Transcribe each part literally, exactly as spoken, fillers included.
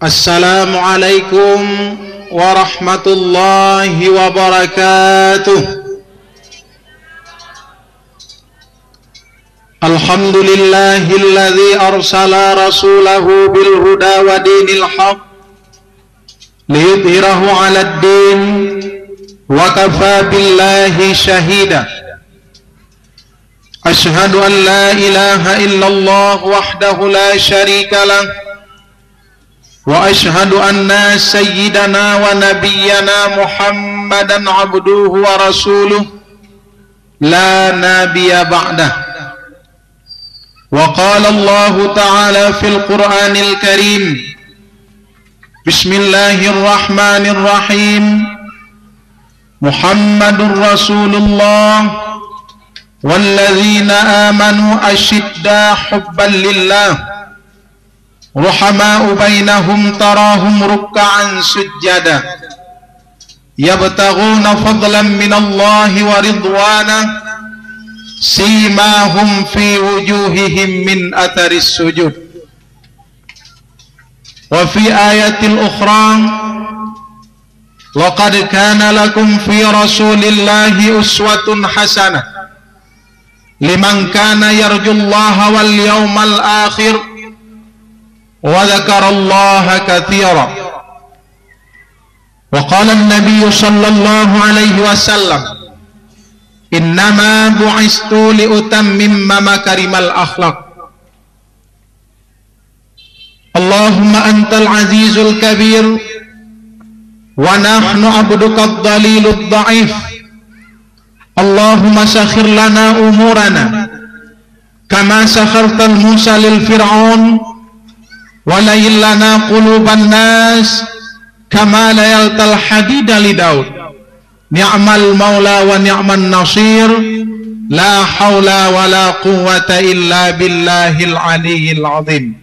Assalamualaikum warahmatullahi wabarakatuh. Alhamdulillahilladzi arsala rasulahu bil huda wa dinil haq liyudhhirahu 'alad din wa kafa billahi syahida. Asyhadu an la ilaha illallah wahdahu la syarika lah, wa asyhadu anna sayyidana wa nabiyyana Muhammadan abduhu wa rasuluh, la nabiyya ba'dah. Wa qala Allahu ta'ala fil Qur'anil Karim, Bismillahirrahmanirrahim. Muhammadur Rasulullah walladzina amanu asyidda hubban lillah, ruhama'u bainahum tarahum rukka'an sujjada yabtaghuna fadlan minallahi wa ridwana, simahum fi wujuhihim min atharis sujud. Wa fi ayatil ukhra, laqad kana lakum fi rasulillahi uswatun hasanah liman kana yarjullaha wal yawmal akhir wa dzakarallaha katsira. Wa qala an-nabiyyu sallallahu alaihi wasallam, "Innama bu'istu li utammima makarimal akhlaq." Allahumma antal azizul kabir, wa nahnu abduka dhalilud dhaif. Allahumma sakhir lana umurana kama sakharta Musa lil Fir'aun, wa layyin lana quluban nas kama layyaltal hadida li Daud. Ni'mal maula wa ni'man nasir, la haula wa la quwwata illa billahil aliyyil azim.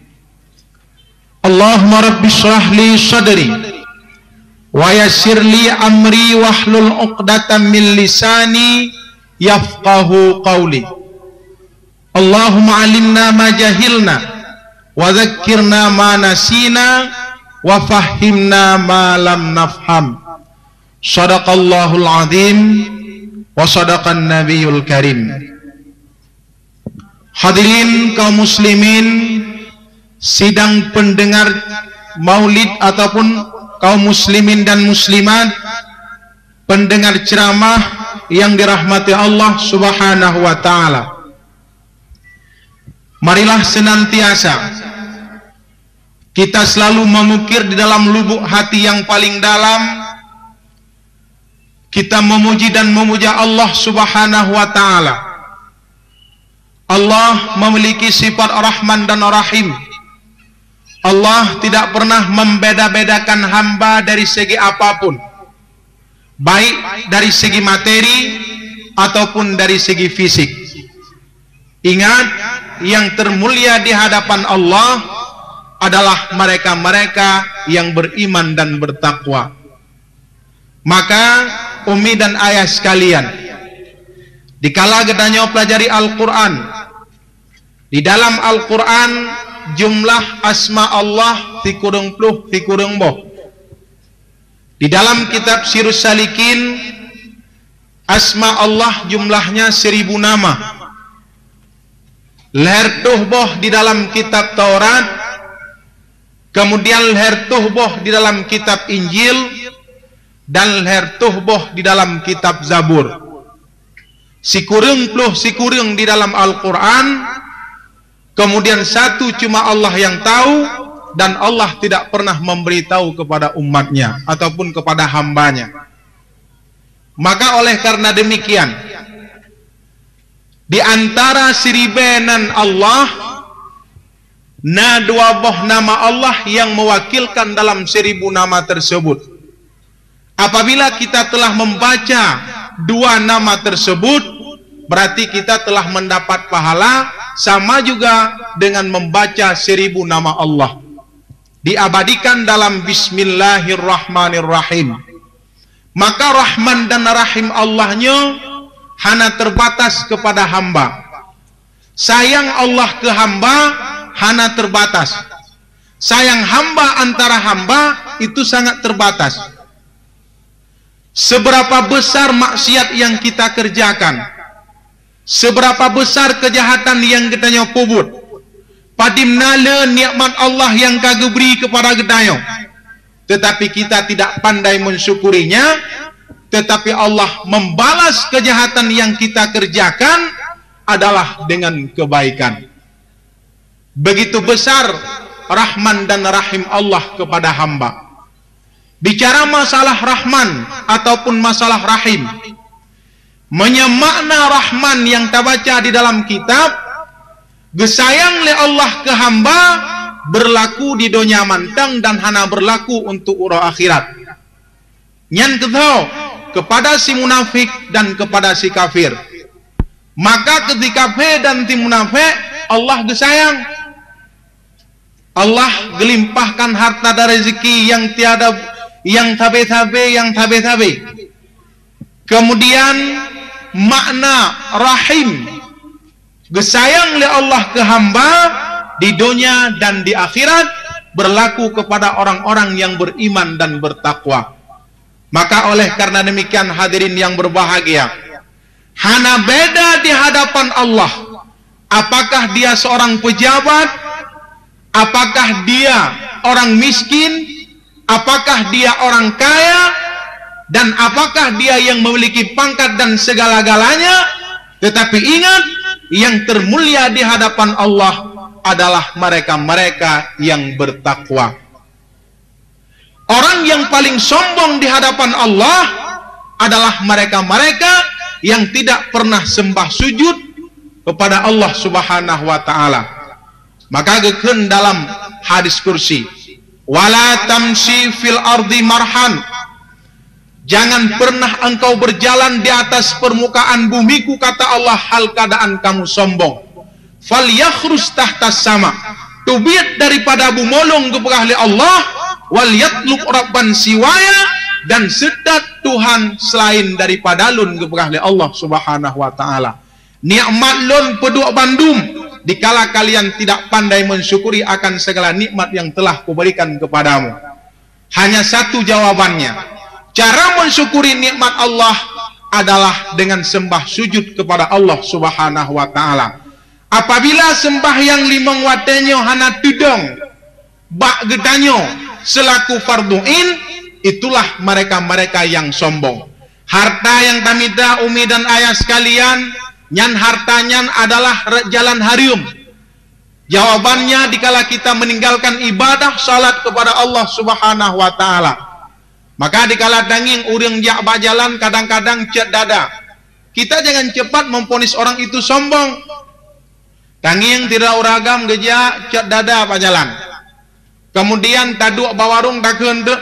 Allahumma rabbi shrah li sadri wa yassir li amri wahlul 'uqdatam min lisani yafqahu qawli. Allahumma 'allimna ma jahilna wa dzakkirna ma nasina wa fahhimna ma lam nafham. Shadaqallahul azim wa shadaqan nabiyul karim. Hadirin kaum muslimin, sidang pendengar maulid ataupun kaum muslimin dan muslimat, pendengar ceramah yang dirahmati Allah Subhanahu wa taala. Marilah senantiasa kita selalu memukir di dalam lubuk hati yang paling dalam, kita memuji dan memuja Allah Subhanahu wa taala. Allah memiliki sifat Rahman dan Rahim. Allah tidak pernah membeda-bedakan hamba dari segi apapun, baik dari segi materi ataupun dari segi fisik. Ingat, yang termulia di hadapan Allah adalah mereka-mereka yang beriman dan bertakwa. Maka, umi dan ayah sekalian, dikala geutanyoe pelajari Al-Quran, di dalam Al-Quran jumlah asma Allah sikureueng ploh sikureueng boh. Di dalam kitab Sirus Salikin, asma Allah jumlahnya seribu nama. Lhèe reutôh boh di dalam kitab Taurat, kemudian lhèe reutôh boh di dalam kitab Injil, dan lhèe reutôh boh di dalam kitab Zabur. Sikureueng ploh sikureueng di dalam Al-Quran, kemudian satu cuma Allah yang tahu, dan Allah tidak pernah memberitahu kepada umatnya ataupun kepada hambanya. Maka oleh karena demikian, di antara siribèe nan Allah, na dua boh nama Allah yang mewakilkan dalam seribu nama tersebut. Apabila kita telah membaca dua nama tersebut, berarti kita telah mendapat pahala sama juga dengan membaca seribu nama Allah. Diabadikan dalam Bismillahirrahmanirrahim. Maka Rahman dan Rahim Allah nyoe hana terbatas kepada hamba. Sayang Allah keu hamba hana terbatas. Sayang hamba antara hamba itu sangat terbatas. Seberapa besar maksiat yang kita kerjakan, seberapa besar kejahatan yang geutanyoe peubuet, padum na le nikmat Allah nyang ka geubri keupada geutanyoe, tetapi kita tidak pandai mensyukurinya, tetapi Allah membalas kejahatan yang kita kerjakan adalah dengan kebaikan. Begitu besar Rahman dan Rahim Allah kepada hamba. Bicara masalah Rahman ataupun masalah Rahim, meunyoe makna Rahman nyang tabaca di dalam kitab, geusayang lé Allah keu hamba, berlaku di donya mantong dan hana berlaku untuk uroe akhirat. Nyan keudua, kepada si munafik dan kepada si kafir. Maka keu si kafir dan si munafik, Allah geusayang. Allah geulimpahkan harta dan rezeki nyang tiada, nyang sabe-sabe, nyang sabe-sabe. Kemudian makna rahim, geusayang lé Allah keu hamba di donya dan di akhirat, berlaku kepada orang-orang yang beriman dan bertakwa. Maka oleh karena demikian, hadirin yang berbahagia, hana beda di hadapan Allah, apakah dia seorang pejabat, apakah dia orang miskin, apakah dia orang kaya, dan apakah dia yang memiliki pangkat dan segala-galanya, tetapi ingat, yang termulia di hadapan Allah adalah mereka-mereka yang bertakwa. Orang yang paling sombong di hadapan Allah adalah mereka-mereka yang tidak pernah sembah sujud kepada Allah Subhanahu wa Ta'ala. Maka geukheun dalam hadis kursi, "Wala tamshi fil ardi marhan." Jangan pernah engkau berjalan di atas permukaan bumiku, kata Allah, hal keadaan kamu sombong. "Falyakhruj tahtas sama." Teubiet daripada bumoe lôn geupeugah lé Allah, "Wal yatlub rabban siwaya," dan seudat Tuhan selain daripada lôn geupeugah lé Allah Subhanahu wa Ta'ala. Nikmat lôn peuduek bandum, dikala kalian tidak pandai mensyukuri akan segala nikmat yang telah kuberikan kepadamu. Hanya satu jawabannya. Cara mensyukuri nikmat Allah adalah dengan sembah sujud kepada Allah Subhanahu wa Ta'ala. Apabila sembahyang limong watée nyoe hana teudong bak geutanyoe selaku fardhu ain, itulah mereka-mereka yang sombong. Harta yang tamita, umi dan ayah sekalian, nyan harta nyan adalah re-, jalan hareuem. Jawabannya, dikala kita meninggalkan ibadah salat kepada Allah Subhanahu wa Ta'ala. Maka dikala tangieng ureuëng jak bak jalan, kadang-kadang cot dada. Kita jangan cepat memvonis orang itu sombong. Tangieng sidroe ureuëng agam geujak cot dada bak jalan. Kemudian taduek bak warong takheun teuk,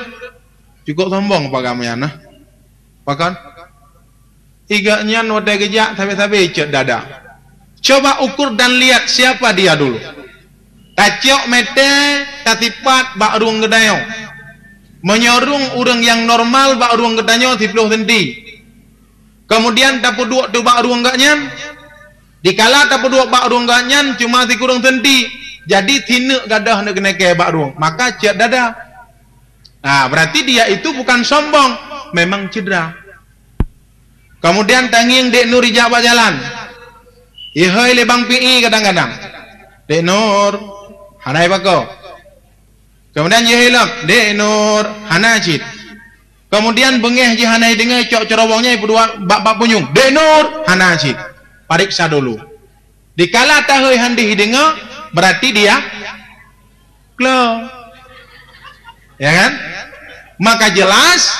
"Cukup sombong apa kamu nyan, nah?" Pakon? Iga nyan watée geujak sabe-sabe cot dada. Coba ukur dan lihat siapa dia dulu. Tacok mete, tasipat bak rueng geutanyoe. Meunyoe rueng ureuëng nyang normal bak rueng geutanyoe siploh senti. Kemudian tapeuduek teuk bak rueng geuh nyan. Dikala tapeuduek bak rueng geuh nyan cuma sikureueng senti. Jadi sineuk gadôh neuk keuneuk bak rueng. Maka cot dada. Nah, berarti dia itu bukan sombong, memang cedera. Kemudian tangieng Dek Nur ijak bak jalan. Ihôi lé Bang Pi I kadang-kadang. "Dek Nur, hana ipakoe." Kemudian jihôi lom, "Dek Nur, hana cit." Kemudian beungéh jih hana ideungoe, cok ceurobong nyan ipeuduek bak, bak punyueng. "Dek Nur, hana cit." Pariksa dulu. Dikala tahôi han deuh ideungoe, berarti dia klo. Ya kan? Maka jelas,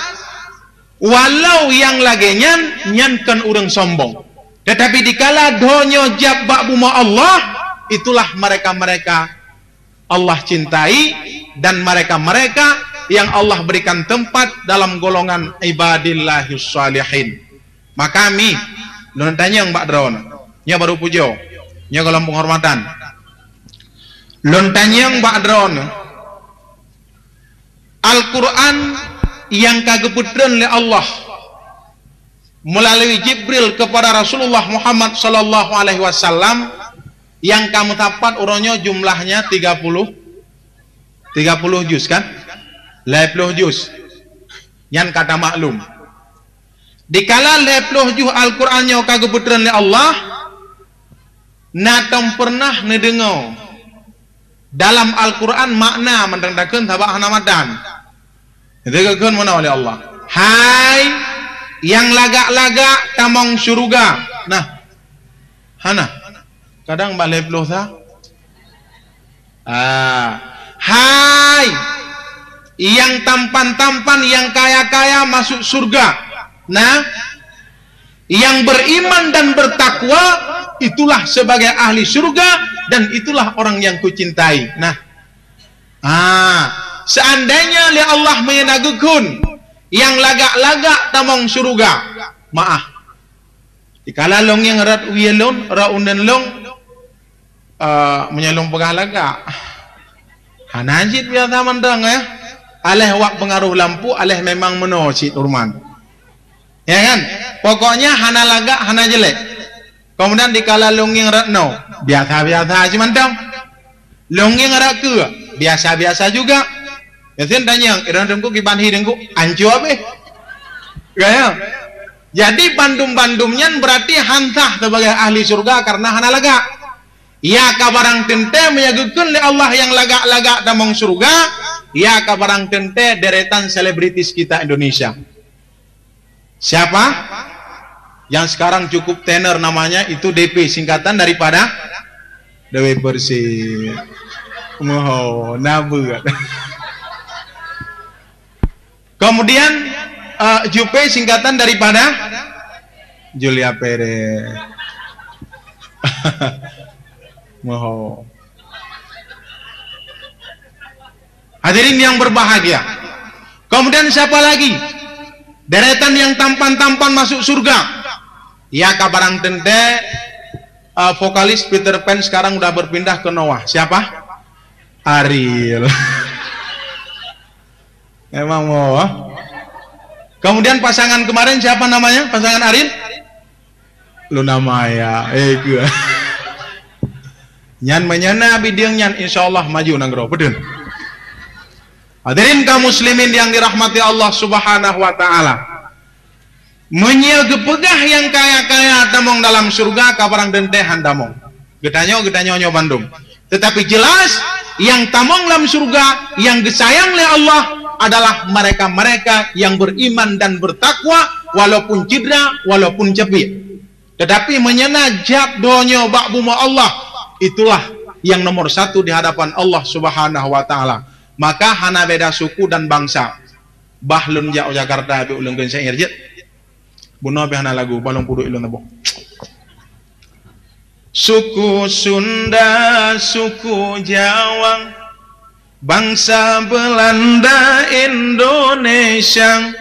walau nyang lagée nyan, nyan kon ureuëng sombong. Tetapi dikala donya jab bak bumoe Allah, itulah mereka-mereka Allah cintai dan mereka-mereka yang Allah berikan tempat dalam golongan ibadillahis shalihin. Maka mi, lôn tanyong bak droeneuh, nyoe baru pujoe, nyoe gohlom penghormatan. Lôn tanyong bak droeneuh, Al-Quran nyang ka geupeutreun lé Allah meulalu Jibril kepada Rasulullah Muhammad sallallahu alaihi wasallam nyang ka meusapat uroe nyoe jumlahnya tiga puluh Tiga puluh juz kan? Lhèe ploh juz. Nyan ka tamaklum. Dikala lhèe ploh juz Al-Quran nyoe ka geupeutreun lé Allah, na tom peureunah neudeungoe dalam Al-Quran makna mantong takheun sabab hana matan. Itu geukheun meunoe lé Allah. Hai, nyang lagak-lagak tamong syeuruga. Nah. Hana. Kadang bak lhèe ploh sa. Ah. Hai, nyang tampan-tampan, nyang kaya-kaya masuk syeuruga. Nah. Yang beriman dan bertakwa, itulah sebagai ahli syeuruga dan itulah orang yang kucintai. Nah. Ah, seandainya lé Allah meunyoe na geukheun nyang lagak-lagak tamong syeuruga, maah. Dikala lôn ngieng rot wie lôn, rot uneuen lôn, eh, meunyoe lôn peugah lagak, hana jeuet biasa mantong, eh. Aléh wak peungaroh lampu, aléh memang meunoe cit ureuman. Ya kan? Pokoknya hana lagak, hana jelek. Kemudian dikala lôn ngieng rot noe, biasa-biasa cit mantong. Lôn ngieng rot keue, biasa-biasa juga. Yasin tanyong, "Irong teungku kiban hi teungku?" Anco abéh. Gaya. Jadi bandum-bandum nyan berarti han sah sebagai ahli syeuruga karena hana lagak. Ya ka barang teuntée meunyoe geukheun lé Allah nyang lagak-lagak tamong syeuruga, ya ka barang teuntée deretan selebritis kita Indonesia. Siapa? Yang sekarang cukup tenar namanya itu D P, singkatan daripada Dewi Persik. Moho, na beuet. Kemudian, eh, Jupe singkatan daripada Julia Perez. Moho. Hadirin yang berbahagia. Kemudian siapa lagi? Deretan yang tampan-tampan masuk surga. Ya ka barang teuntée, eh, vokalis Peter Pan sekarang udah berpindah ke Noah. Siapa? Ariel. Memang mau, ah. Kemudian pasangan kemarin siapa namanya? Pasangan Ariel? Luna Maya. Eh, ke. Nyan meunyoe na bideung nyan, insya Allah maju nanggroe. Betul. Hadirin kaum muslimin yang dirahmati Allah Subhanahu wa taala. Meunyoe geupeugah nyang kaya-kaya tamong dalam syeuruga, ka barang teuntée han tamong. Geutanyoe, geutanyoe nyoe bandum. Tetapi jelas, nyang tamong lam syeuruga, nyang geusayang lé Allah adalah mereka-mereka yang beriman dan bertakwa, walaupun cedera, walaupun cepiek. Tetapi meunyoe na jab donya bak bumoe Allah, itulah yang nomor satu di hadapan Allah Subhanahu wa taala. Maka hana beda suku dan bangsa. Bah lôn jak u Jakarta, bèk ulôn kheun syair jeuet. Bunoe pih hana lagu, bah lôn peuduek ilôn saboh. Suku Sunda, suku Jawa, bangsa Belanda, Indonesia,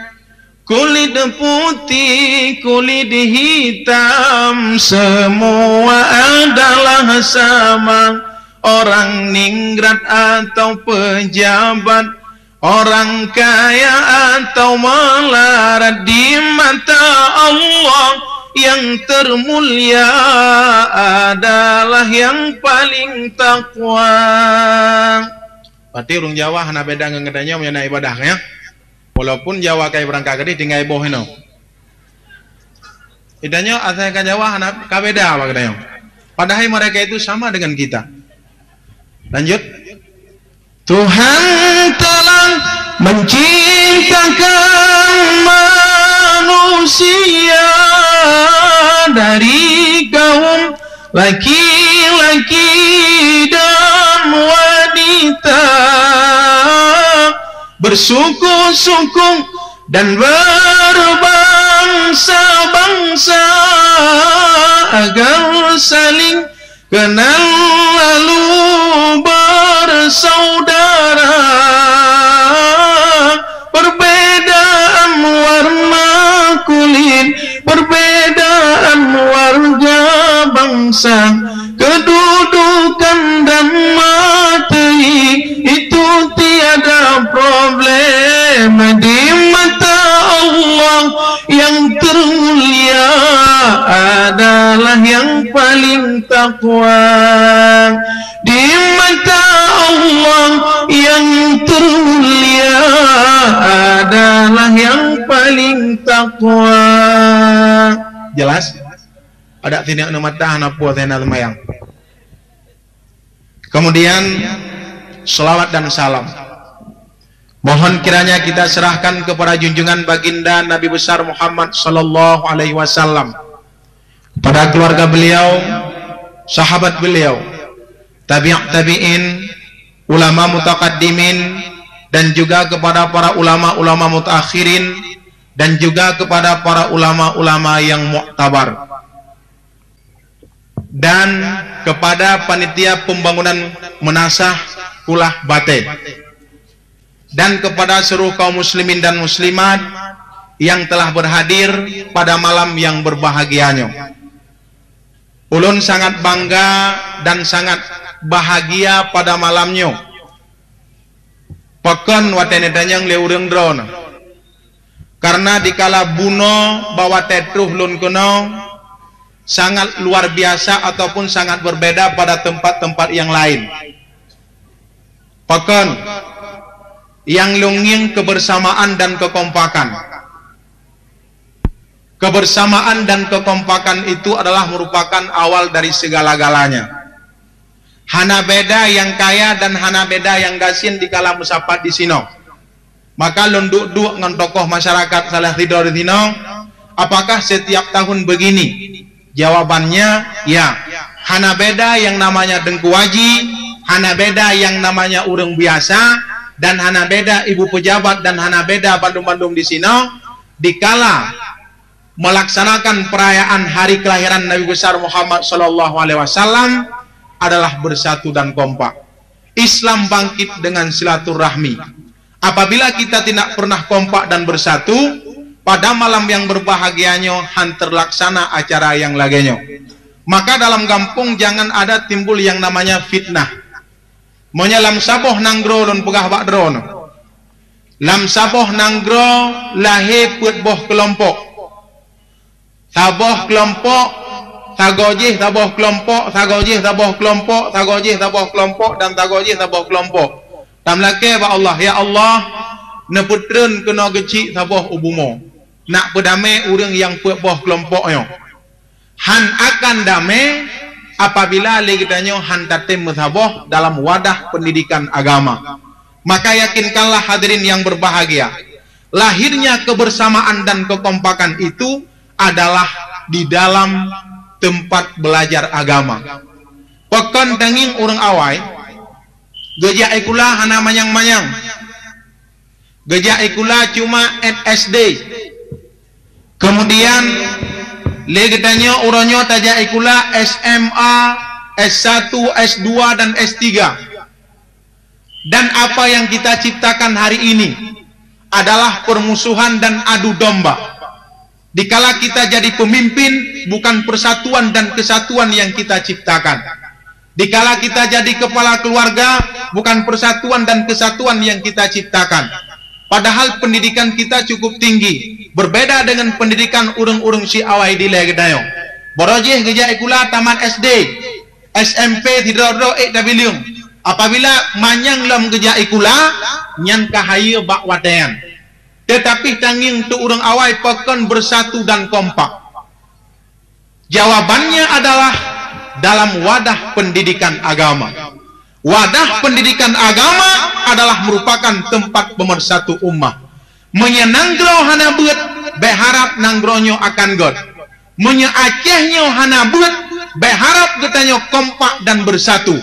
kulit putih, kulit hitam, semua adalah sama. Orang ningrat atau pejabat, orang kaya atau melarat, di mata Allah yang termulia adalah yang paling takwa. Berarti ureueng Jawa hana beda ngon geutanyoe meunyoe na ibadah, ya. Walaupun Jawa ka ibeurangkat keudeh tinggai boh inoe. Geutanyoe asai ka Jawa hana ka beda bak geutanyoe. Padahai mereka itu sama dengan kita. Lanjut. Tuhan telah menciptakan manusia dari kaum laki-laki dan wanita, bersuku-suku dan berbangsa-bangsa, agar saling kenal lalu bersaudara. Perbedaan warna kulit, perbedaan warga bangsa, kedudukan dan materi, itu tiada problem di mata Allah yang termulia. adalah yang paling takwa. Di mata Allah yang termulia adalah yang paling takwa. Jelas? Ada sini anu mata hana puas hana semayang. Kemudian, salawat dan salam mohon kiranya kita serahkan kepada junjungan baginda Nabi besar Muhammad sallallahu alaihi wasallam, kepada keluarga beliau, sahabat beliau, tabi' tabi'in, ulama mutaqaddimin, dan juga kepada para ulama-ulama mutaakhirin, dan juga kepada para ulama-ulama yang muktabar, dan kepada panitia pembangunan Menasah Kulah Batée, dan kepada seluruh kaum muslimin dan muslimat yang telah berhadir pada malam yang berbahagia nyoe. Ulôn sangat bangga dan sangat bahagia pada malam nyoe. Pakon watée neutanyong lé ureuëng droeneuh? Karena dikala bunoe bak watée troh lôn keunoe sangat luar biasa ataupun sangat berbeda pada tempat-tempat yang lain. Pakon? Nyang lôn ngieng kebersamaan dan kekompakan. Kebersamaan dan kekompakan itu adalah merupakan awal dari segala-galanya. Hana beda nyang kaya dan hana beda nyang gasien dikala meusapat disinoe. Maka lôn duek-duek ngon tokoh masyarakat salah sidroe disinoe, apakah setiap tahun begini? Jawabannya, ya. Hana beda nyang namanya Teungku Aji, hana beda nyang namanya ureuëng biasa, dan hana beda ibu pejabat dan hana beda bandum-bandum disinoe, dikala melaksanakan perayaan hari kelahiran Nabi besar Muhammad sallallahu alaihi wasallam adalah bersatu dan kompak. Islam bangkit dengan silaturahmi. Apabila kita tidak pernah kompak dan bersatu, pada malam yang berbahagia nyoe han terlaksana acara nyang lagée nyoe. Maka dalam gampông jangan ada timbul nyang namanya fitnah. Meunyoe lam saboh nanggroe lôn peugah bak droeneuh, lam saboh nanggroe lahé peuet boh keulompok. Saboh keulompok, sagoe jih saboh keulompok, sagoe jih saboh keulompok, sagoe jih saboh keulompok, dan sagoe jih saboh keulompok. Tameulakée bak Allah, "Ya Allah, neupeutreun keunoe geuchik saboh u bumoe. Nak peudamé ureuëng nyang peuet boh keulompok nyoe." Han akan damé apabila lé geutanyoe han tatem meusaboh dalam wadah pendidikan agama. Maka yakinkanlah hadirin yang berbahagia, lahirnya kebersamaan dan kekompakan itu adalah di dalam tempat belajar agama. Pakon tangieng ureuëng awai, geujak sikula hana manyang-manyang. Geujak sikula cuma S D. Kemudian lé geutanyoe uroe nyoe tajak sikula S M A, S satu, S dua, dan S tiga. Dan apa yang kita ciptakan hari ini adalah permusuhan dan adu domba. Dikala kita jadi pemimpin, bukan persatuan dan kesatuan yang kita ciptakan. Dikala kita jadi kepala keluarga, bukan persatuan dan kesatuan yang kita ciptakan. Padahal pendidikan kita cukup tinggi, berbeda dengan pendidikan ureuëng-ureuëng si awai dilée geutanyoe. Barô jih geujak sikula tamat S D, S M P sidroe-droe ék tabileung. Apabila manyang lom geujak sikula, nyan ka hayeue bak watée nyan. Teutapi tangieng teu ureuëng awai pakon bersatu dan kompak. Jawabannya adalah dalam wadah pendidikan agama. Wadah pendidikan agama adalah merupakan tempat pemersatu ummah. Meunyoe nanggroe hana beuet, bék harab nanggroe nyoe akan gét. Meunyoe Aceh nyoe hana beuet, bék harab geutanyoe kompak dan bersatu.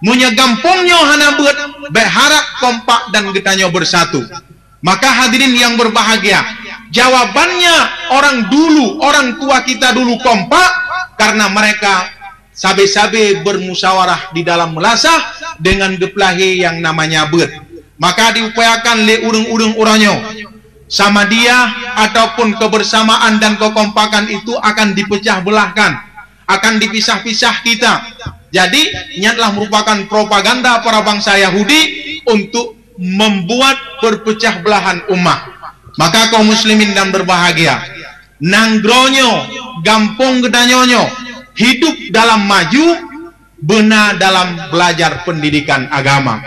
Meunyoe gampông nyoe hana beuet, bék harab kompak dan geutanyoe bersatu. Maka hadirin yang berbahagia, jawabannya orang dulu, orang tua kita dulu kompak karena mereka sabe-sabe bermusyawarah di dalam meulasah dengan geupeulahé nyang namanya beuet. Maka diupayakan lé ureuëng-ureuëng uroe nyoe, Samadiyah ataupun kebersamaan dan kekompakan itu akan dipecah belahkan, akan dipisah-pisah kita. Jadi, nyan adalah merupakan propaganda para bangsa Yahudi untuk membuat perpecah belahan ummah. Maka kaum muslimin dan berbahagia, nanggroe nyoe gampông geutanyoe nyoe hidup dalam maju, beuna dalam belajar pendidikan agama.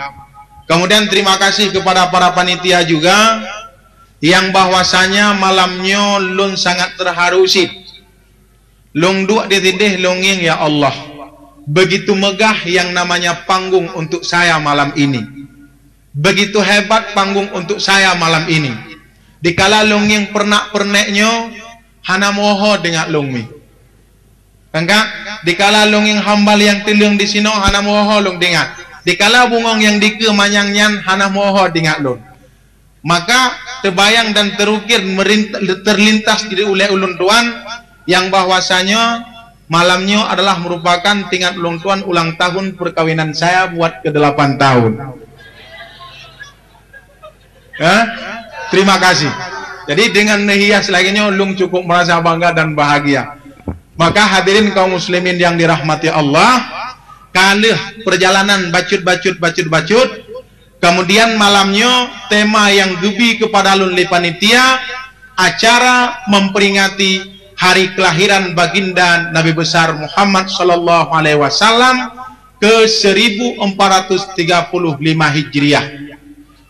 Kemudian terima kasih kepada para panitia juga, yang bahwasanya malam nyoe lôn sangat terharu cit. Lôn duek di sideh lôn ngieng, ya Allah, begitu megah yang namanya panggung untuk saya malam ini. Begitu hebat panggung untuk saya malam ini. Dikala lôn ngieng peurenak-peurenek nyoe, hana meuho-ho teuingat lôn mi. Kan ka? Dikala lôn ngieng hamba nyang teuleueng di sinoe, hana meuho-ho lôn teuingat. Dikala bungong nyang dikeue manyang nyan, hana meuho-ho teuingat lôn. Maka teubayang dan terukir merint-, terlintas di ulèe ulôn tuan, yang bahwasanya malam nyoe adalah merupakan teuingat ulôn tuan ulang tahun perkawinan saya buat kedelapan tahun. Ya? Terima kasih. Jadi dengan neuhias lagèe nyoe, lôn cukup merasa bangga dan bahagia. Maka hadirin kaum muslimin yang dirahmati Allah, ka lheueh perjalanan bacut-bacut, bacut-bacut, kemudian malam nyoe tema yang geubi kepada lôn lé panitia, acara memperingati hari kelahiran Baginda Nabi Besar Muhammad sallallahu alaihi wasallam ke seribu empat ratus tiga puluh lima Hijriah.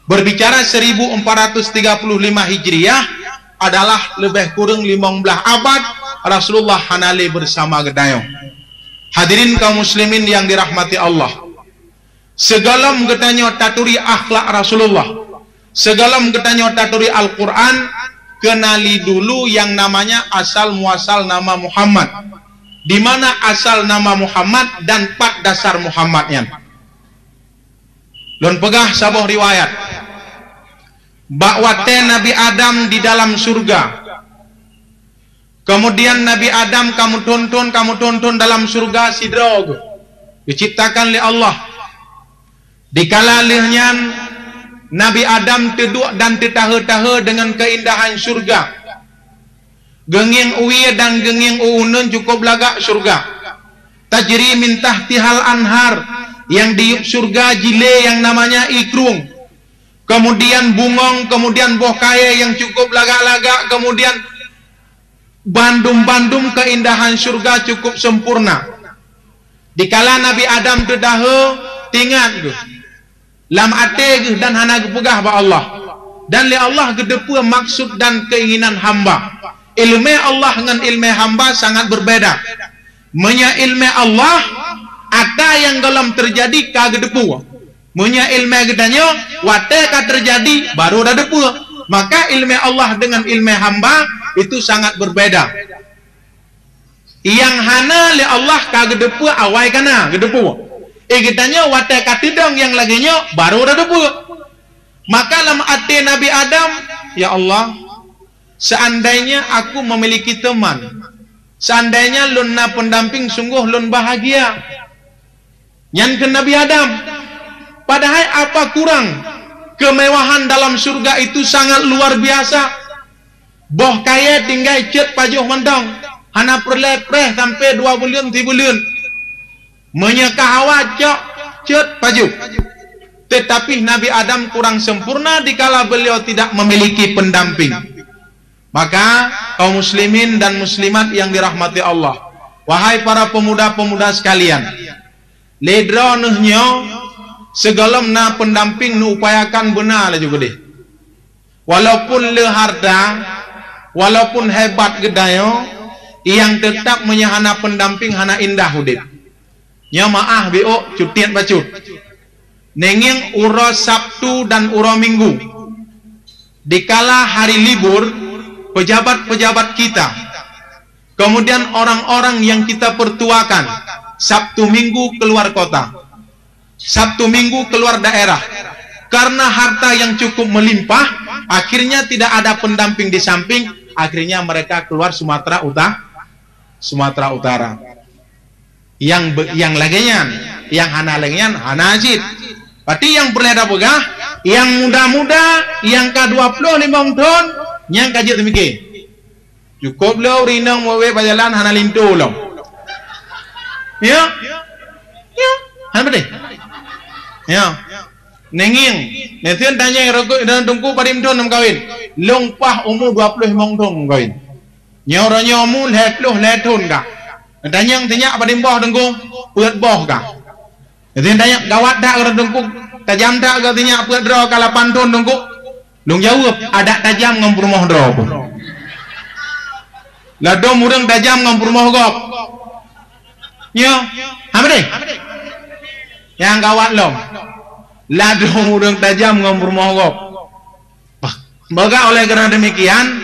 Berbicara seribu empat ratus tiga puluh lima Hijriah adalah lebih kurang limong blaih abad Rasulullah hana lé bersama geutanyoe. Hadirin kaum muslimin yang dirahmati Allah, sigohlom geutanyoe taturi akhlak Rasulullah, sigohlom geutanyoe taturi Al-Quran, kenali dulu yang namanya asal muasal nama Muhammad. Di mana asal nama Muhammad dan pat dasar Muhammad nyan. Lôn peugah saboh riwayat. Bak watèe Nabi Adam di dalam syurga, kemudian Nabi Adam ka meuthon-thon, ka meuthon-thon dalam syurga sidroe geuh, geuciptakan lé Allah. Dikala lheueh nyan, Nabi Adam teuduek dan teutahe-tahe deungon keindahan syurga. Geungieng wie dan geungieng u uneuen cukôp lagak syurga. Tajri min tahtihal anhar, nyang diyueb syurga jilée nyang namanya ikrung. Kemudian bungong, kemudian boh kayée nyang cukôp lagak-lagak, kemudian bandum-bandum keindahan syurga cukôp sempurna. Dikala Nabi Adam teudahe, teuingat geuh lam até geuh dan hana geupeugah bak Allah. Dan lé Allah geuteupeue maksud dan keinginan hamba. Ileumé Allah ngon ileumé hamba sangat berbeda. Meunyoe ileumé Allah, ata nyang gohlom teujadi ka geuteupeue. Meunyoe ileumé geutanyoe, watée ka teujadi, barô tateupeue. Maka ileumé Allah deungon ileumé hamba itu sangat berbeda. Nyang hana lé Allah ka geuteupeue awai ka na geuteupeue. Eh, geutanyoe watée ka teudong nyang lagée nyoe, barô tateupeue. Maka lam até Nabi Adam, "Ya Allah, seandainya aku memiliki teman, seandainya lôn na pendamping, sungguh lôn bahagia." Nyan kheun Nabi Adam. Padahai apa kurang, kemewahan dalam syurga itu sangat luar biasa. Boh kayée tinggai ceuet pajoh mantong, hana peureulée preh sampoe dua buleuen sibuleuen. Meunyoe ka hawa cok, ceuet pajoh. Tetapi Nabi Adam kurang sempurna dikala beliau tidak memiliki pendamping. Maka, kaum muslimin dan muslimat yang dirahmati Allah, wahai para pemuda-pemuda sekalian, lé droeneuh nyoe, sigohlom na pendamping, neuupayakan beuna laju keudeh. Walaupun le harta, walaupun hebat geutanyoe, nyang teutap meunyoe hana pendamping, hana indah udeb. Nyoe meu'ah biôk cutiet bacut. Neungieng uroe Sabtu dan uroe Minggu, dikala hari libur, pejabat-pejabat kita, kemudian orang-orang yang kita pertuakan, Sabtu Minggu keluar kota, Sabtu Minggu keluar daerah. Karena harta yang cukup melimpah, akhirnya tidak ada pendamping di samping, akhirnya mereka keluar Sumatera Uta-, Sumatera Utara. Nyang be-, nyang lagée nyan, nyang hana lagée nyan, hana cit. Berarti nyang peureulée tapeugah, nyang muda-muda, nyang ka dua ploh limong thon, nyang ka jeuet teumike. Cukôp lé ureueng inong meuwét bak jalan hana linto lom. Ya? Ya. Hana beutôi? Ya. Neungieng, neuseuet tanyong rokok dan tungku padum thon meukawen. Lôn paih umu dua ploh limong thon meukawen. Nyoe uroe nyoe mu lhèe ploh lhèe thon ka. Tanyong sinyak padum boh Teungku, peuet boh ka. Jadi tanyong gawat that keu Teungku, tajam that keu sinyak peuet droe ka lapan thon Teungku. Lôn jaweueb, adak tajam ngon peurumoh droe pun. Ladôm ureueng tajam ngon peurumoh gob. Nyoe, hana deh? Nyang gawat lom. Ladôm ureueng tajam ngon peurumoh gob. Bah, maka oleh karena demikian,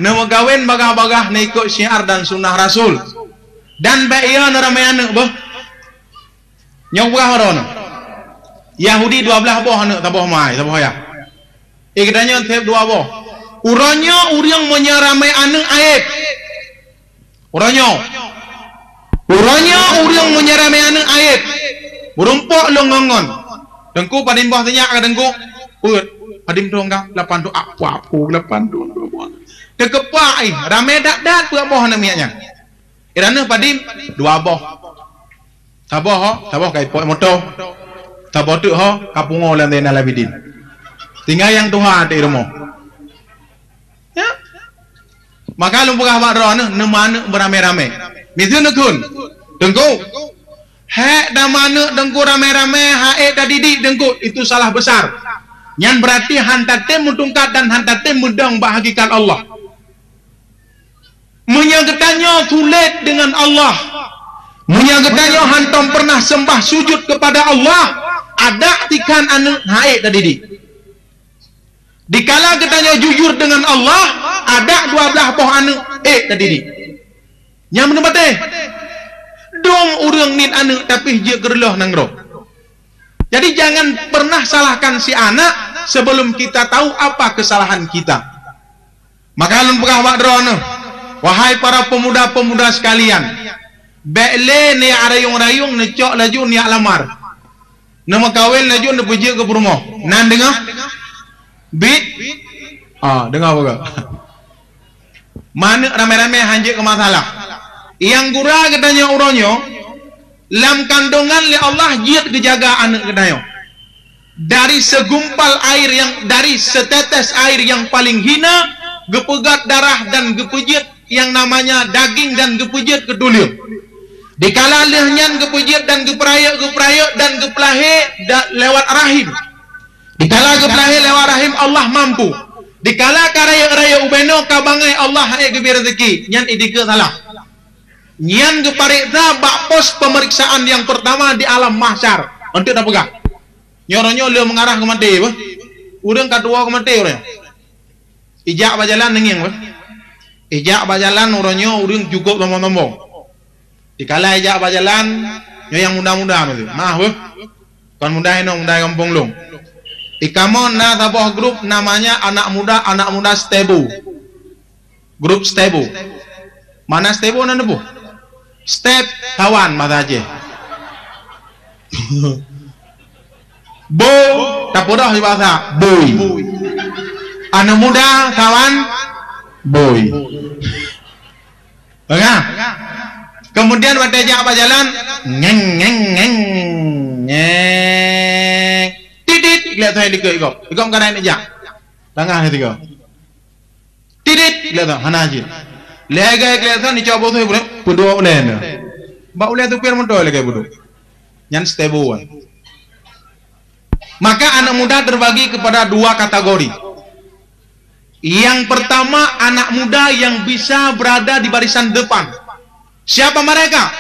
neumeukawen bagah-bagah neuikot syiar dan sunnah Rasul. Dan bèk yo neuramè aneuk beuh. Nyoe peugah uroe nyoe. Yahudi dua blaih boh aneuk, saboh ma, saboh ayah. Eh, geutanyoe sép dua boh. Uroe nyoe ureueng meunyoe ramè aneuk aéb. Uroe nyoe. Uroe nyoe ureueng meunyoe ramè aneuk aéb. Meurumpok lôn ngon-ngon. Teungku padum boh sinyak ka Teungku? Peuet. Padum thon ka? Lapan thon. Apa-apa lapan thon. Teukeupak, eh, ramè that-that peuet boh aneuk miet nyan. Iraneuk padum? Dua boh. Saboh ho, saboh ka ipot moto. Saboh teuk ho, ka pungo lam Zainal Abidin. Tinggai nyang tuha teuk i rumoh. Ya. Maka lôn peugah bak droeneuh, neumaneuk beuramè-ramè. Miseue neukheun, Teungku, hék tamaneuk Teungku ramè-ramè, han ék tadidik Teungku, itu salah besar. Nyan beurati han tatem meutungkat dan han tatem meudong bak hakikat Allah. Meunyoe geutanyoe sulet deungon Allah, meunyoe geutanyoe hantom peureunah seumbah sujut keupada Allah, adak tikhan aneuk han ék tadidik. Dikala geutanyoe jujur deungon Allah, adak dua blaih boh aneuk ék tadidik. Nyang meunan patéh. Dum ureueng niet aneuk tapi jeuet keu reuloh nanggroe. Jadi jangan pernah salahkan si anak sebelum kita tahu apa kesalahan kita. Maka lôn peugah bak droeneuh, wahai para pemuda-pemuda sekalian, bèk lé neujak rayong-rayong neucok laju neujak lamar. Neumeukawen laju neupeujeuet keu peurumoh. Nan deungoe? Bit? Ah, deungoe beugöt. Maneuk ramè-ramè han jeuet keu masalah. Nyang gura geutanyoe uroe nyoe, lam kandongan lé Allah jeuet geujaga aneuk geutanyoe. Dari segumpal air yang, dari setetes air yang paling hina, geupeugöt darah dan geupeujeuet yang namanya daging dan geupeujeuet keu tuleueng. Dikala lheueh nyan geupeujeuet dan geupeurayeuk, geupeurayeuk dan geupeulahé da-, lewat rahim. Dikala geupeulahé lewat rahim, Allah mampu. Dikala ka rayeuk-rayeuk ubé noe ka bangai, Allah han ék geubri rezeki, nyan idikeue salah. Nyan geupareksa bak pos pemeriksaan yang pertama di alam mahsyar. Untuk tapeugah. Nyoe uroe nyoe le meungarah keu maté beuh. Ureueng ka tuwoe keu maté uroe nyoe. Ijak bak jalan neungieng beuh. Ijak bak jalan uroe nyoe ureueng cukôp sombong-sombong. Dikala ijak bak jalan, nyoe nyang muda-muda meusti. Maaf beuh. Kon muda inoe, muda gampông lôn. Di kamoe na saboh grup namanya anak muda, anak muda Stebo. Grup Stebo. Mana Stebo na neuboh? Step kawan bahasa Aceh. Bo, tapeurah di bahasa boy. Aneuk muda kawan boy. Peugah. Kemudian watèe jak bak jalan, ngeng, ngeng, ngeng, ngeng. Tidit, lihat saya dikeue igop. Igop kadang jak. Tangah tiga. Tidit, kelihatan, hana jeuet. Lagèe kelihatan dicabut tu, peuduek ulèe nyan. Bak ulèe supir moto lagèe peuduek. Nyan Stebo wan. Maka anak muda terbagi kepada dua kategori. Yang pertama, anak muda yang bisa berada di barisan depan. Siapa mereka?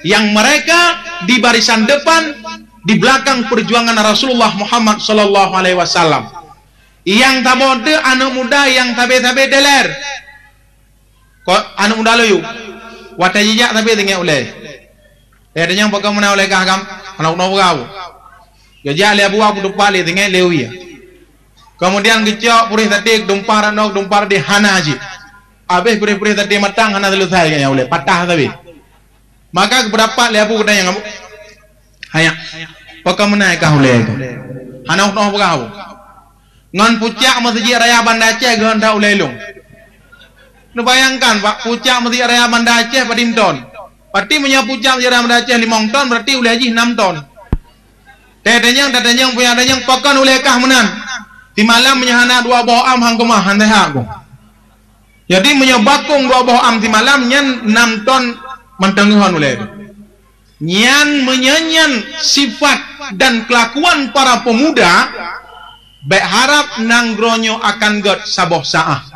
Yang mereka di barisan depan, di belakang perjuangan Rasulullah Muhammad sallallahu alaihi wasallam. Nyang saboh teuk aneuk muda nyang sabe-sabe teler. Ko aneuk muda lôn yue. Watèe jijak sabe teungoh ulèe. Eh, tanyong pakon meunan ulèe kah gam? Aneuk muda peugah. Geujak lé Abu Abu teumpat lé teungoh lé wie. Kemudian geucok puréh saté, tumpah rot noe, tumpah rot di hana jih. Abéh puréh-puréh saté matang hana seuleusai nyan ulèe, patah sabe. Maka geupeudapat lé Abu geutanyong, "Abu, hanya, pakon meunan kah ulèe kah?" Hana noh peugah Abu. Ngon pucak Meuseujid Raya Banda Aceh geuh that ulèe lôn. Neubayangkan, Pak, pucak Meuseujid Raya Banda Aceh padum ton? Berarti meunyoe pucak Meuseujid Raya Banda Aceh limong ton, berarti ulèe jih nam ton. Tanyong, tanyong, punya tanyong, pakon ulèe kah meunan? Simalam meunyoe hana dua boh am han keumah, han sehat ku. Jadi, meunyoe bakong dua boh am simalam, nyan nam ton mantong geuhon ulée. Nyan meunyoe nyan sifat dan kelakuan para pemuda, bék harab nanggroe nyoe akan gét saboh saát.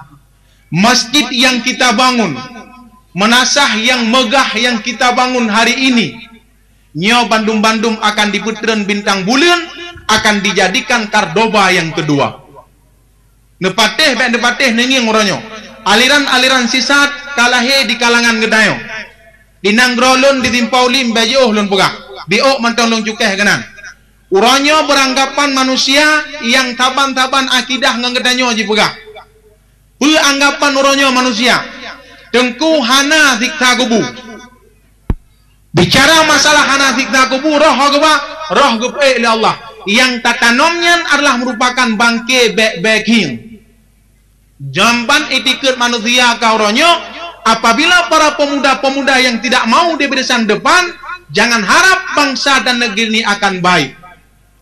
Masjid yang kita bangun, meunasah yang megah yang kita bangun hari ini, nyoe bandum-bandum akan dipeutreun bintang buleuen, akan dijadikan Cordoba yang kedua. Neupatéh bék neupatéh neungieng uroe nyoe. Aliran-aliran sisat ka lahé di kalangan geutanyoe. Di nanggroe lôn di Simpaulim bék jiôh lôn peugah. Di ôk mantong lôn cukéh keunan. Uroe nyoe beuranggapan manusia nyang saban-saban akidah ngon geutanyoe jipeugah. Peue anggapan uroe nyoe manusia? Teungku hana siksa kubu. Bicara masalah hana siksa kubu, roh ho geuba, roh geupeuék lé Allah. Nyang tatanom nyan adalah meurupakan bangke bék-bék hieng. Jamban itikeuet manusia ka uroe nyoe, apabila para pemuda-pemuda yang tidak mau di barisan depan, jangan harap bangsa dan negeri ini akan baik.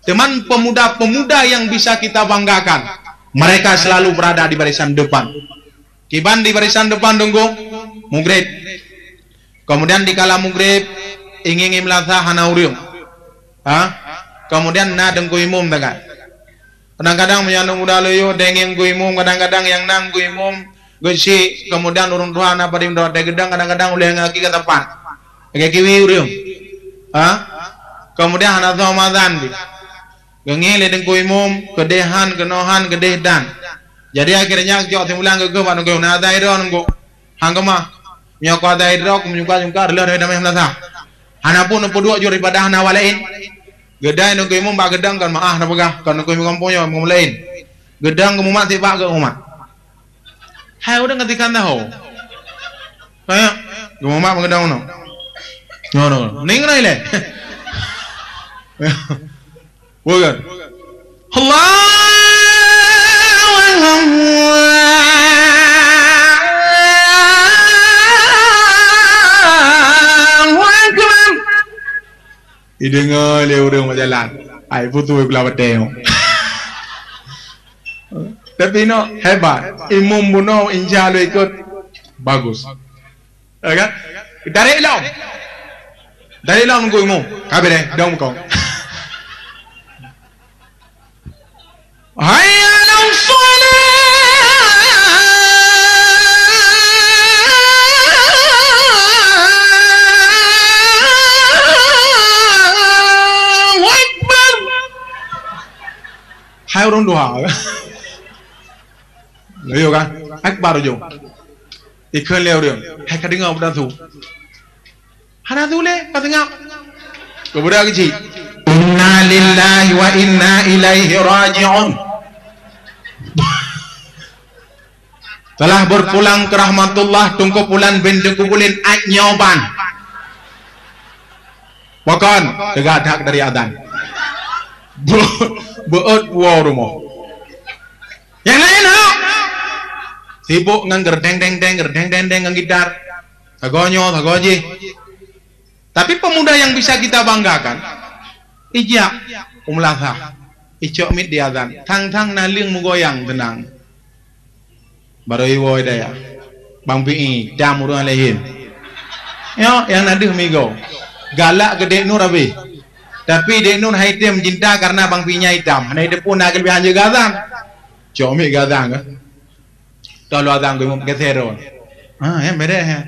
Teuma pemuda-pemuda yang bisa kita banggakan, mereka selalu berada di barisan depan. Kiban di barisan depan, Teungku, mugreb. Kemudian dikala mugreb, ingieng meulasah hana ureuëng. Ha? Kemudian na Teungku Imum tagai. Kadang-kadang meunyoe aneuëk muda lôn yôh dengeng Teungku Imum, kadang-kadang nyang na Teungku Imum geuchik, kemudian ureuëng tuha na padum dot, geudong kadang-kadang ulée ngaki ka teumpat. Lagée kiwi ureuëng. Ha? Kemudian hana soe meuazan pih. Geungieng lé Teungku Imum, keudeh han, keunoe han, keudeh dan. Jadi akhirnya cok simulang geugeuh bak Teungku Imum, na azan droe Teungku. Han keumah. Meunyoe ka azan droe, meunyoe ka, meunyoe ka, reuloh damé meulasah. Hana pun neupeuduek jur ibadah hana awak laén. Geudai Teungku Imum bak geudong kon meu'ah neupeugah, kon Teungku Imum gampông nyoe, Imum laén. Geudong geumumat sibak geuh umat. Hai ureuëng ka tikan tahu. Kayak geumumat bak geudong nyoe. Nyoe, nyoe. Ning rai lé. Bukan. Allahu Akbar. Ideungoe lé ureuëng bak jalan. Ai, beutôi gula batée nyoe. Tapi nyoe hebat. Imum bunoe insya Allah ikot. Bagus. Ya kan? Tarék lom. Tarék lom Teungku Imum. Ka beureh, dong bukong. Hayya 'alas shalah. Allahu Akbar. Hai ureuëng tuha. Ayo kan? Akbar ujong. Ikheun lé ureuëng. Hai ka deungoe peue su. Hana tuléh, ka seungab. Keubeuda keuchik. Inna lillahi wa inna ilaihi raji'un. Telah berpulang ke rahmatullah Teungku Pulan bin Teungku Bulin, ait nyoe ban. Pakon, teuga that dari azan. Be-, beuet puwoe rumoh. Nyang laén, ha? Sibuk ngon geurdeng-deng-deng, geurdeng-deng-deng ngon gitar. Sagoe nyoe, sagoe jih. Tapi pemuda yang bisa kita banggakan, ijak u meulasah, icok miet di azan, thang-thang naleueng meugoyang teunang. Barô iwoe daya. Bang Pi'i, dam ureuëng laén. Nyoe nyang na deuh migoe. Galak keu Dek Nur habéh. Tapi Dek Nur hai tem cinta karena Bang Pi'i nyan itam. Hana iteupeue na keulebihan jeuet geu azan. Cok miet geu azan kah? Tolong azan Teungku Imum geser droe. Ha, ya, beres, ya.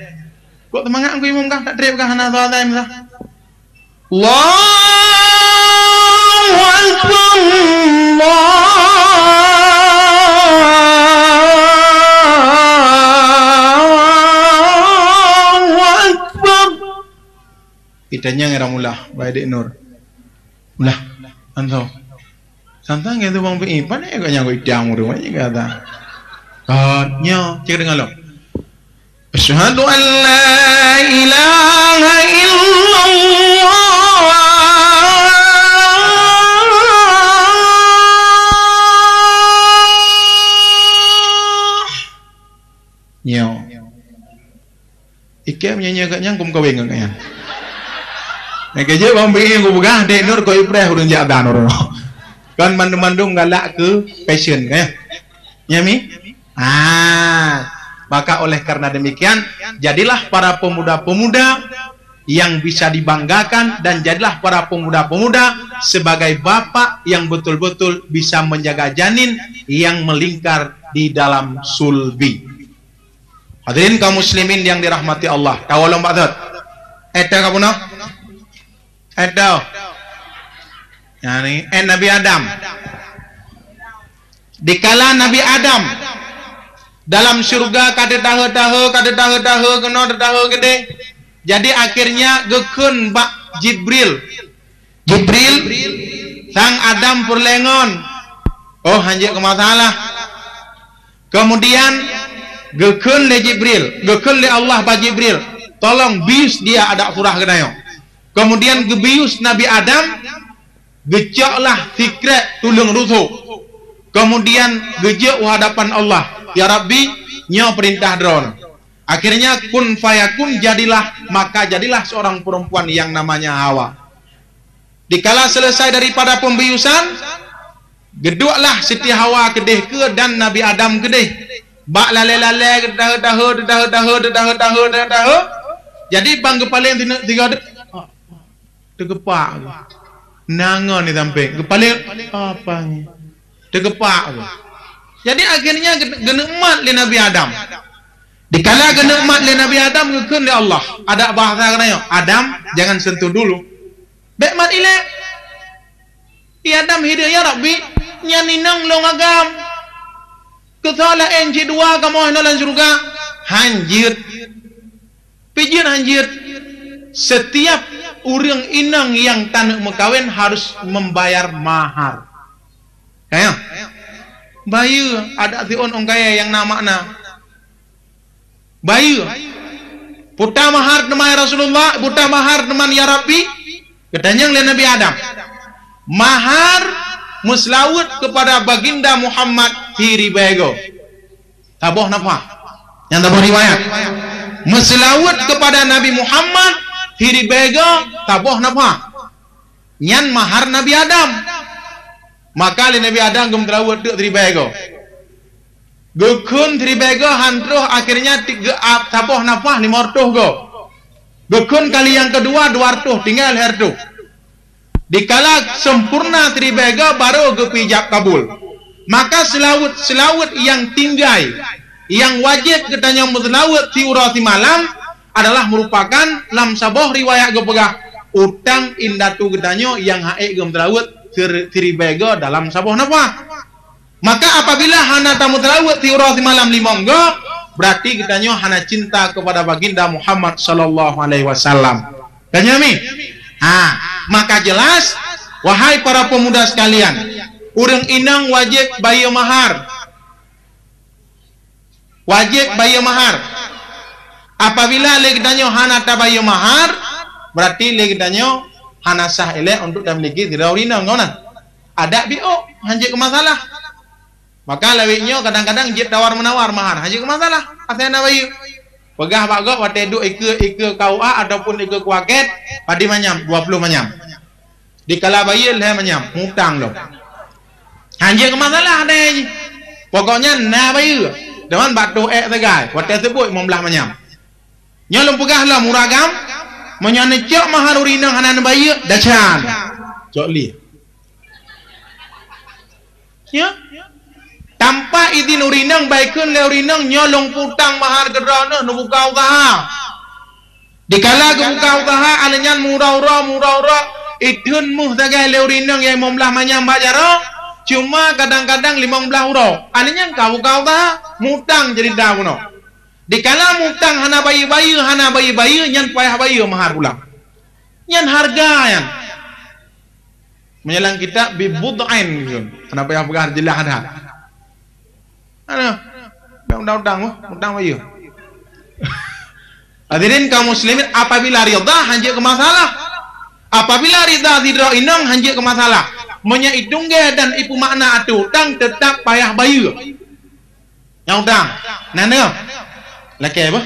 Kok seumangat Teungku Imum kah? Tak trép kah hana soe azan meusa? Allahu Akbar. Allahu Akbar. Itanyong era mula, baik Dek Nur. Mula, anto. Santang gitu Bang Pi'i, pane kok nyang kok itam ureuëng, pane kata. Kon, nyoe, cek deungon lom. Asyhadu an la ilaha illallah. Nyoe. Ikém nyoe-nyoe geuh nyang kum kaweng ngon nyan. Nyang keujeuet Bang Pi'i kupeugah, Dek Nur kok ipreh ureuëng jak dan ureuëng. Kan mandum-mandum galak keu fashion, kan? Nya, Mi? Ah. Maka oleh karena demikian, jadilah para pemuda-pemuda yang bisa dibanggakan dan jadilah para pemuda-pemuda sebagai bapak yang betul-betul bisa menjaga janin yang melingkar di dalam sulbi. Hadirin kaum muslimin yang dirahmati Allah, tahu lom bak thot. Eta ka bunoh? Eta. Yani, eh, Nabi Adam. Dikala Nabi Adam dalam syurga ka teutahe-tahe, ka teutahe-tahe, keunoe teutahe keudeh. Jadi akhirnya geukheun bak Jibril. Jibril, sang Adam peureulée ngon. Oh, hanjeuet keu masalah. Kemudian geukheun lé Jibril, geukheun lé Allah bak Jibril, tolong bius dia adak surah geutanyoe. Kemudian geubius Nabi Adam, geucoklah sikrek tuleueng rusok. Kemudian geujok u hadapan Allah, "Ya Rabbi, nyoe peurintah Droeneuh." Akhirnya kun fayakun jadilah, maka jadilah seorang perempuan yang namanya Hawa. Dikala selesai daripada pembiusan, geudueklah Siti Hawa keudeh keue dan Nabi Adam keudeh. Bak lalée-lalée, geudahe-dahe, geudahe-dahe, geudahe-dahe, geudahe-dahe. Jadi, bang geupaleng tiga deuk, teugepak. Nangon ni sampai. Geupaleng, apa ni? Teugepak. Jadi, akhirnya geu-, geuneuk mat lé Nabi Adam. Dikala geuneuk mat lé Nabi Adam, geukheun lé Allah. Adak bahasa keunoe, "Adam, jangan sentuh dulu." Bék mat ilée. Ia Adam hideue, "Ya Rabbi, nyan inong lôn agam. Keusoe laén cit dua kamoe hinoe lam syeuruga." Hanjeuet. Pijeut hanjeuet. Setiap ureuëng inong nyang taneuk meukawen harus membayar mahar. Kaya? Bayeue, adak siôn ôn kaya nyang na makna. Bayeue. Puta mahar teuma ya Rasulullah, puta mahar teuma ya Rabbi. Geutanyong lé Nabi Adam. Mahar meuseulaweuet keupada Baginda Muhammad siribée goe. Saboh nafah. Nyang saboh riwayat. Meuseulaweuet keupada Nabi Muhammad siribée goe saboh nafah. Nyan mahar Nabi Adam. Maka lé Nabi Adam geumeuseulaweuet teuk siribée goe. Geukheun siribée goe han troh, akhirnya ti-, geu-, ap-, saboh nafah lima reutôh goe. Geukheun kali nyang keudua dua reutôh, tinggai lhée reutôh. Dikala sempurna siribée goe baru geupeuijab kabul. Maka seulaweuet-seulaweuet nyang tinggai, nyang wajéb geutanyoe meuseulaweuet siuroe simalam, adalah meurupakan lam saboh riwayat geupeugah, utang indatu geutanyoe nyang ha'ék geumeuseulaweuet sir-, siribée goe dalam saboh nafah. Maka apabila hana tameuseulaweuet siuroe simalam limong goe, berarti geutanyoe hana cinta kepada Baginda Muhammad sallallahu alaihi wasallam. Tanya mi? Ha, maka jelas, wahai para pemuda sekalian, ureuëng inong wajéb bayeue mahar. Wajéb bayeue mahar. Apabila lé geutanyoe hana tabayeue mahar, berarti lé geutanyoe hana sah ilée untuk tamiliki sidroe ureuëng inong, kon na? Adak biôk, hanjeuet keu masalah. Maka lawét nyoe kadang-kadang jeuet tawar-meunawar mahar, hanjeuet keu masalah, asai na bayeue. Peugah bak gob watée duek ikeue, ikeue K U A ataupun ikeue kuakét, padum manyam, dua ploh manyam. Dikala bayeue lhée manyam, mutang lom. Hanjeuet keu masalah deh jih. Pokoknya na bayeue. Deungon bak toh ék sagai, watée seubuet limong blaih manyam. Nyoe lôn peugah lom ureuëng agam, meunyoe neucok mahar ureuëng inong hana neubayeue, dacan. Cok lé. Ya? Tanpa idin ureuëng inong, baikheun lé ureuëng inong, nyoe lôn peutang mahar keu droeneuh neubuka useuha. Dikala geubuka useuha, aneuëk nyan meuuroe-uroe, meuuroe-uroe, itheun meuh sagai lé ureuëng inong nyang limong blaih manyam bak jaroe, cuma kadang-kadang limong blaih uroe. Aneuëk nyan ka buka useuha, mutang jadi da bunoe. Dikala mutang hana bayeue-bayeue, hana bayeue-bayeue, nyan payah bayeue mahar pulang. Nyan hareuga nyan. Meunyoe lam kitab bi bud'ain gitu. Kenapa yang peugah jeulaih that? Aduh, dah utang-utang, oh, utang bayeue. Hadirin kaum muslimin, apabila ridha hanjeuet keu masalah. Apabila ridha sidroe inong hanjeuet keu masalah. Meunyoe itunggée dan ipeumakna ateueh utang, teutap payah bayeue. Nyang utang. Nah, nah. Lakée bah.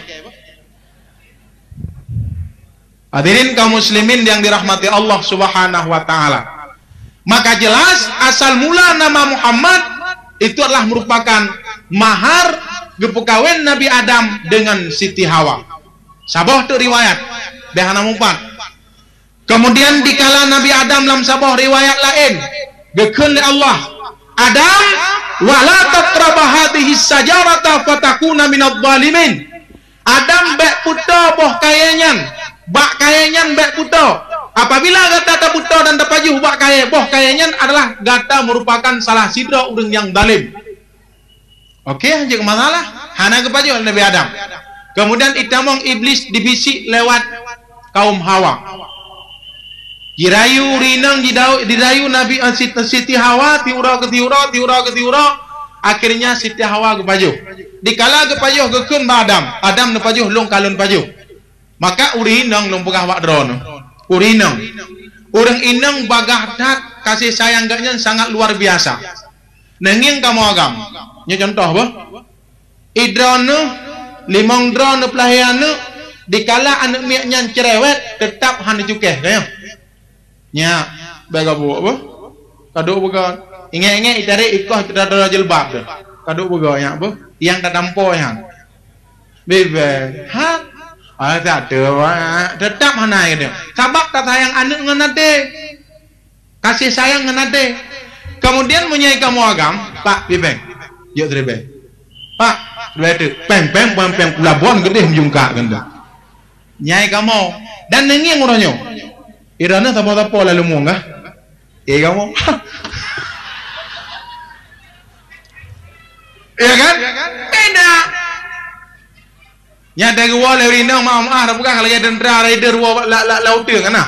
Hadirin kaum muslimin yang dirahmati Allah Subhanahu wa taala. Maka jelas asal mula nama Muhammad itu adalah merupakan mahar geupeukawen Nabi Adam deungon Siti Hawa. Saboh teuk riwayat, beh hana meupat. Keumudian dikala Nabi Adam lam saboh riwayat laén, geukheun lé Allah, "Adam, wala taqraba hadhihi syajarata fatakuna minadh dhalimin." Adam, bék peutoe boh kayée nyan, bak kayée nyan bék peutoe. Apabila gata tapeutoe dan tapajoh bak kayée, boh kayée nyan adalah gata meurupakan salah sidroe ureuëng nyang zalem. Oke, jeuet masalah. Hana geupajoh lé Nabi Adam. Keumudian itamong Iblis dibisik lewat kaum Hawa. Jirayu ureuëng inong, jidau-, dirayu Nabi, eh, Sit-, Siti Hawa, tiuroe keu tiuroe, tiuroe keu tiuroe. Akhirnya Siti Hawa geupajoh. Dikala geupajoh geukheun bak Adam, Adam neupajoh, lôn ka lôn pajoh. Maka ureuëng inong lôn peugah bak droeneuh. Ureuëng inong. Ureuëng inong bagaih that kasih sayang geuh nyan sangat luar biasa. Neungieng kamoe agam. Nyoe contoh beuh. Idroeneuh, limong droeneuh peulahé aneuëk, dikala aneuëk miet nyan cerewet, teutap hana cukéh, ka nyoe. Nyak, bèk gabuk apa? Kaduk beugöt. Ingat-ingat itarek ikoh teudah-teudah jilbab tu. Kaduk beugöt nyak apa? Yang tak tampo nyan. Bibèk. Ha? Ah, tak ada, Wak. Tetap hana gitu. Sabab tak sayang aneuk ngon até. Kasih sayang ngon até. Kemudian meunyoe kamoe agam, Pak, bibèk. Jok teribèk. Pak, dua itu. Peng, peng, peng, peng. Pula bon gedeh meujungkak ganda. Nyai kamoe dan neungieng uroe nyoe. Irana sapa-sapa lalu mueng kah? Eh, kamoe. Iya kan? Beda. Nya dari wala rinong maaf-maaf dah peugah lagi tentara raider wa la la la uteung kana.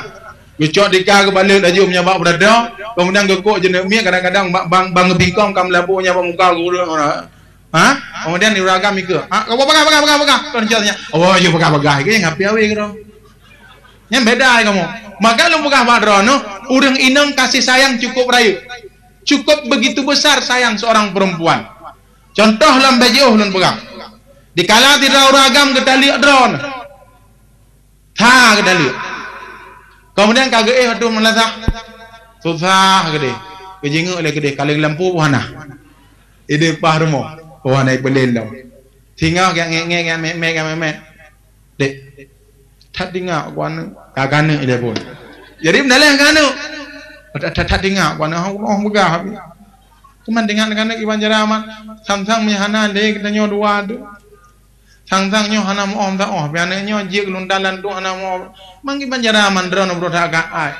Geucok dika geubalek laju menyabak berada, kemudian geukok jeuneuh miet kadang-kadang bang bang bingkong kam labu nyabak muka guru. Ha? Kemudian di uragam ikeu. Ha, kau peugah, peugah, peugah, peugah. Kau rencana. Oh, you peugah-peugah. Itu yang api awi kira. Yang beda ya kamu. Maka lôn peugah bak droeneuh, ureuëng inong kasih sayang cukup rayeuk. Cukup begitu besar sayang seorang perempuan. Contoh lam bajeuh lôn peugah. Dikala tidak uragam geutaliek droeneuh. Tha geutaliek. Kemudian ka geuéh ateueh meulasah. Susah geudeh. Geujinguk lé geudeh. Kaleng lampu pun hana. Ideh pah rumoh. Oh, hana ipeulen lom. Singoh gak ngek-ngek, gak mek-mek, gak mek-mek. Dek. That tingak ku aneuk. Ka ganeuk ideh pun. Jadi meunaleh ganeuk. That, that, that tingak ku aneuk. Allah peugah. Cuman tingak ganeuk iban jaraman. Sang-sang meuhana lé kita nyoe dua tu. Sang-sang nyoe hana meuoh meusaoh, pih aneuk nyoe jeuet geuluntan lam duek hana meuoh. Manggé banjara mandron broh that ka ai.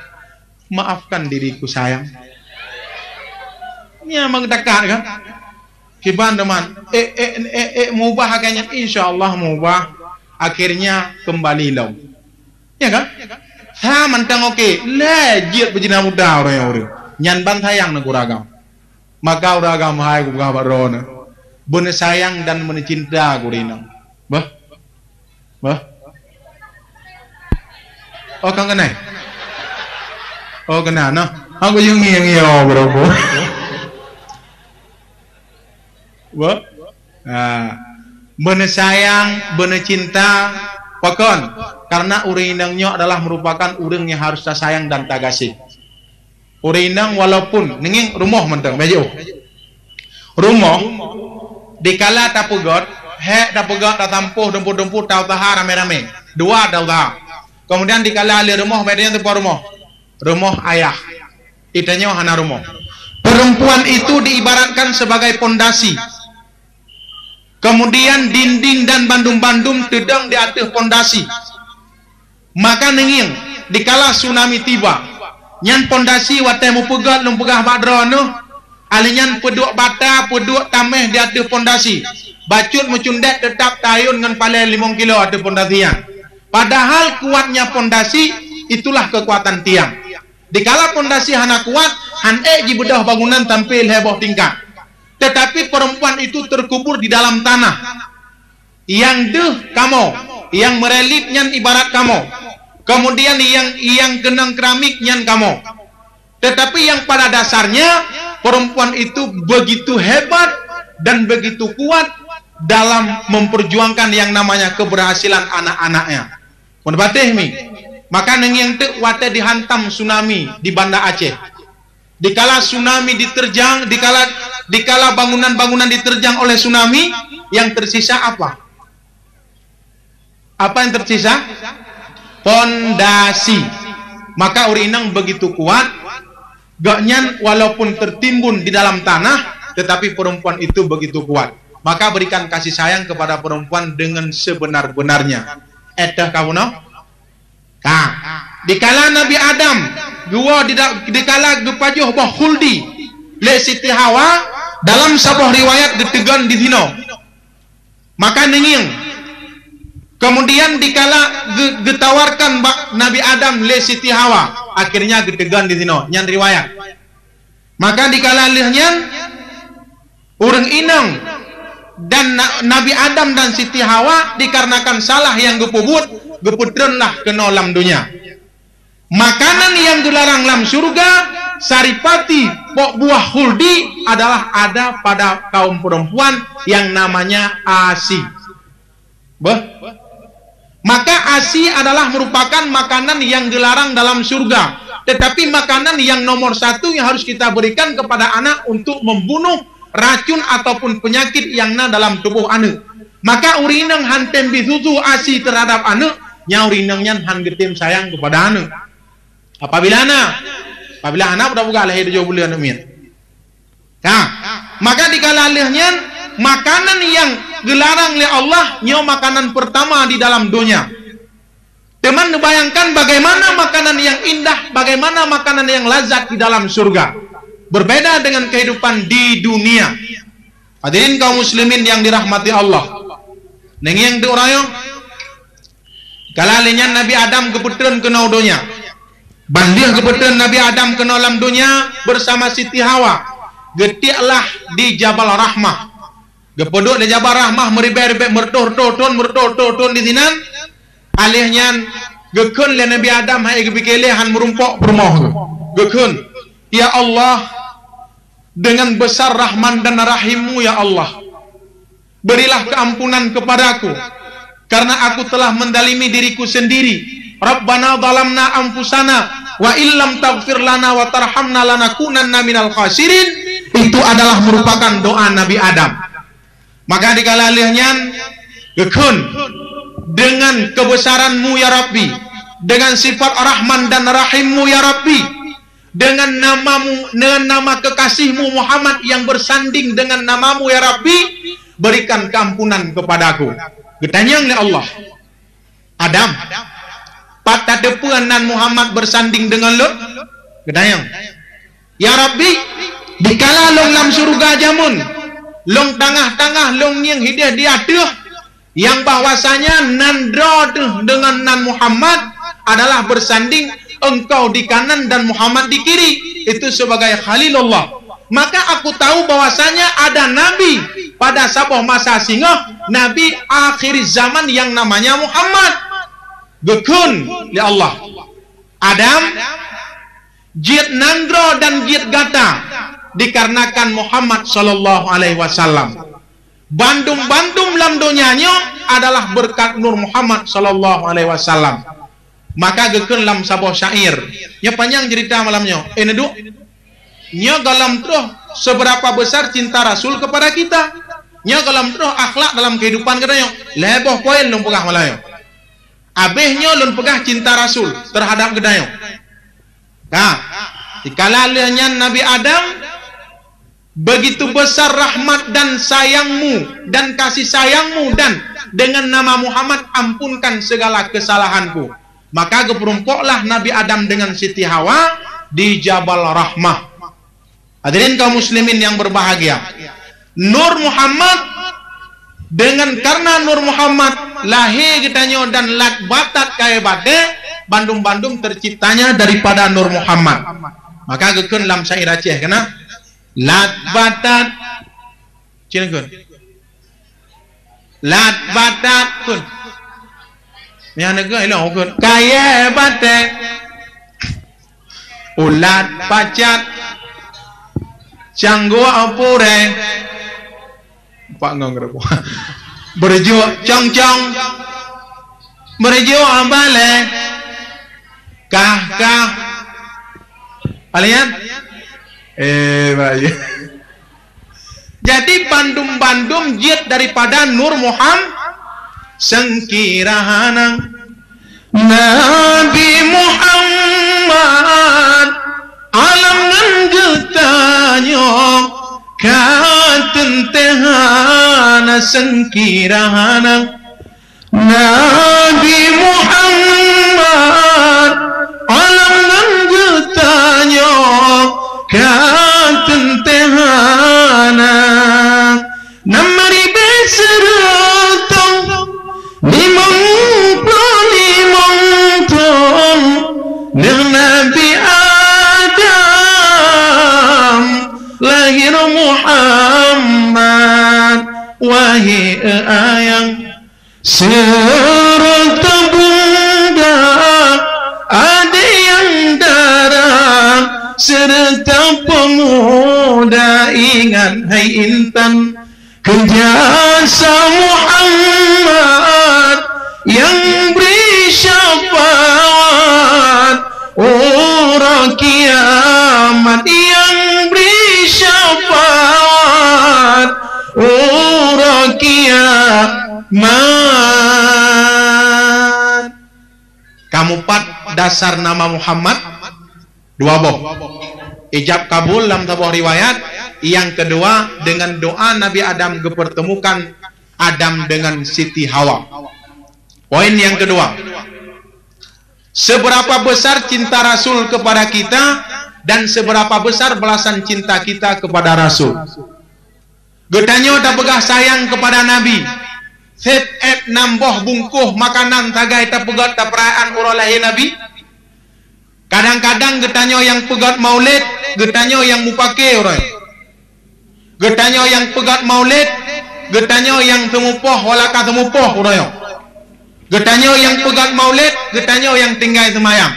Maafkan diriku sayang. Nya mang takat kan? Kiban teman, eh, eh, eh, eh, mubah akhirnya, insya Allah mubah. Akhirnya kembali lom. Ya kan? Sa mantang oke, le jeuet beujina muda ureuëng-ureuëng. Nyan ban sayang neugura agam. Maka ureuëng agam hai kupeugah bak droeneuh, beuneuh sayang dan beuneuh cinta gurina. Bah? Bah? Oh, kan kenai? Oh, kena, nah. Aku yang ngiyo-ngiyo, bro. Bah? Nah, beuneuh sayang, beuneuh cinta, pakon? Karena ureuëng inong nyoe adalah merupakan ureuëng yang harus tasayang dan tagaséh. Ureuëng inong walaupun neungieng rumoh mantong, bajeuh. Rumoh, dikala tapeugöt, hék tapeugöt, tatampoh dumpu-dumpu, tausaha ramé-ramé. Dua tausaha. Kemudian dikala lé rumoh, bèk tanyoe tupo rumoh. Rumoh ayah. Itanyoe hana rumoh. Perempuan itu diibaratkan sebagai pondasi. Kemudian dinding dan bandum-bandum teudong di ateueh pondasi. Maka neungieng, dikala tsunami tiba, nyan pondasi watèe meupeugöt lôn peugah bak droeneuh, ahli nyan peuduek bata, peuduek taméh di ateueh pondasi. Bacut meucundét teutap tayun ngon palée limong kilo ateueh pondasi nyan. Padahal kuatnya pondasi, itulah kekuatan tiang. Dikala pondasi hana kuat, han ék jibeudôh bangunan sampai lhèe boh tingkat. Tetapi perempuan itu terkubur di dalam tanah. Nyang deuh kamoe, nyang meurelief nyan ibarat kamoe. Kemudian nyang, nyang keunong keramik nyan kamoe. Tetapi yang pada dasarnya, perempuan itu begitu hebat dan begitu kuat dalam memperjuangkan yang namanya keberhasilan anak-anaknya. Meupatéh mi, maka neungieng teuk watèe dihantam tsunami di Banda Aceh. Dikala tsunami diterjang, dikala, dikala bangunan-bangunan diterjang oleh tsunami, Yang tersisa apa? Apa yang tersisa? Pondasi. Maka ureueng inong begitu kuat, gobnyan walaupun tertimbun di dalam tanah, tetapi perempuan itu begitu kuat. Maka berikan kasih sayang kepada perempuan dengan sebenar-benarnya. Éh teuh ka bunoe? Ka. Dikala Nabi Adam geuwoe di da-, dikala geupajoh boh khuldi lé Siti Hawa, dalam saboh riwayat geuteugon di sinoe. Maka neungieng. Kemudian dikala ge-, geutawarkan bak Nabi Adam lé Siti Hawa, akhirnya geuteugon di sinoe. Nyan riwayat. Maka dikala lheueh nyan, ureueng inong dan na-, Nabi Adam dan Siti Hawa dikarenakan salah nyang geupeubuet, geupeutrönlah keunoe lam donya. Makanan nyang geularang lam syurga, saripati, pok buah khuldi adalah ada pada kaum perempuan yang namanya asi. Beuh. Maka asi adalah merupakan makanan yang geularang dalam syurga. Tetapi makanan yang nomor satu yang harus kita berikan kepada anak untuk membunuh racun ataupun penyakit yang na dalam tubuh aneuk. Maka ureueng inong han tem bi susu asi terhadap aneuk, nyan ureueng inong nyan han geutem sayang kepada aneuk. Apabila na, apabila aneuk udah buka lahé tujoh buleuen aneuk miet. Nah, maka dikala lheueh nyan, makanan yang geularang lé Allah nyoe makanan pertama di dalam donya. Teuma neubayangkan bagaimana makanan yang indah, bagaimana makanan yang lazat di dalam surga. Berbeda dengan kehidupan di dunia. Hadirin kaum muslimin yang dirahmati Allah. Neungieng teuh uroe nyoe, kala lheueh nyan Nabi Adam geupeutrön keunoe donya. Ban lheueh geupeutrön Nabi Adam keunoe lam donya bersama Siti Hawa, geutieklah di Jabal Rahmah. Geupeuduek di Jabal Rahmah meuribée-ribée, meureutoh-reutoh thon, meureutoh-reutoh thon di sinan. Alheueh nyan geukheun lé Nabi Adam, hai geupike lé han meurumpok peurumoh geuh. Geukheun, "Ya Allah, dengan besar rahman dan rahim-Mu, ya Allah, berilah keampunan kepadaku, karena aku telah mendalimi diriku sendiri. Rabbana zalamna anfusana wa illam taghfir lana wa tarhamna lanakunanna minal khasirin." Itu adalah merupakan doa Nabi Adam. Maka dikala lheueh nyan geukheun, "Dengan kebesaran-Mu, ya Rabbi, dengan sifat Rahman dan Rahim-Mu, ya Rabbi, dengan nama-Mu, dengan nama kekasih-Mu Muhammad yang bersanding dengan nama-Mu, ya Rabbi, berikan keampunan kepadaku." Geutanyong lé Allah, "Adam, pat tateupeue nan Muhammad bersanding deungon lôn?" Geutanyong, "Ya Rabbi, dikala lôn lam syeuruga jameun, lôn tangah-tangah lôn ngieng hideh di ateueh, nyang bahwasanya nan droe teuh deungon nan Muhammad adalah bersanding, engkau di kanan dan Muhammad di kiri, itu sebagai Khalilullah. Maka aku tahu bahwasanya ada nabi pada saboh masa singoh, nabi akhir zaman yang namanya Muhammad." Geukheun lé Allah, "Adam, jeuet nanggroe dan jeuet gata dikarenakan Muhammad sallallahu alaihi wasallam. Bandum-bandum lam donya nyoe adalah beureukat nur Muhammad sallallahu alaihi wasallam." Maka geukheun lam saboh syair. Nyoe panyang ceurita malam nyoe. Eh, neuduek. Nyoe gohlom troh seberapa besar cinta Rasul kepada kita. Nyoe gohlom troh akhlak dalam kehidupan geutanyoe. Lhèe boh poin lôn peugah malam nyoe. Abéh nyoe lôn peugah cinta Rasul terhadap geutanyoe. Nah, dikala lheueh nyan Nabi Adam, "Begitu besar rahmat dan sayang-Mu dan kasih sayang-Mu, dan dengan nama Muhammad ampunkan segala kesalahanku." Maka geupeurumpoklah Nabi Adam dengan Siti Hawa di Jabal Rahmah. Hadirin kaum muslimin yang berbahagia, Nur Muhammad, dengan karena Nur Muhammad lahé geutanyoe dan lat batat kayèe batèe, bandum-bandum terciptanya daripada Nur Muhammad. Maka geukheun lam syair Aceh keunan, "Lat batat," cen kheun. Lat batat pun. Nyang neugah ilong kheun. Kayèe batèe. Ulat pacat. Cangguek purèe. Pak ngong rebu. Beureujuk cong-cong. Beureujuk balèe. Kah-kah. Alian? Eh, baik. Jadi, bandum-bandum jeuet daripada Nur Muham-, seungkira hanang. Nabi Muhammad, alam ngon geutanyoe ka teuntèe hana, seungkira hanang. Nabi Muhammad, alam ngon geutanyoe ka teuntèe hana. Nam ribèe sireutôh limong plôh limong thôn, lheueh Nabi Adam lahé Muhammad, wahé ayang. Seureuta bunda, adék nyang dara, seureuta peumuda, ingat hai intan, keu jasa Muhammad nyang bri syafaat uroe kiamat, nyang bri syafaat uroe kiamat. Kamupat dasar nama Muhammad dua boh. Ijab kabul lam saboh riwayat, nyang keudua dengan doa Nabi Adam geupeurteumukan Adam dengan Siti Hawa. Poin nyang keudua, seberapa besar cinta Rasul kepada kita dan seberapa besar balasan cinta kita kepada Rasul. Geutanyoe tapeugah sayang kepada Nabi, sép èt nam boh bungkôh makanan sagai tapeugöt tapeurayaan uroe lahé Nabi. Kadang-kadang geutanyoe nyang peugöt maulid, geutanyoe nyang mupakè uroe nyoe. Geutanyoe nyang peugöt maulid, geutanyoe nyang seumupoh wala ka seumupoh uroe nyoe. Geutanyoe nyang peugöt maulid, geutanyoe nyang tinggai seumayang.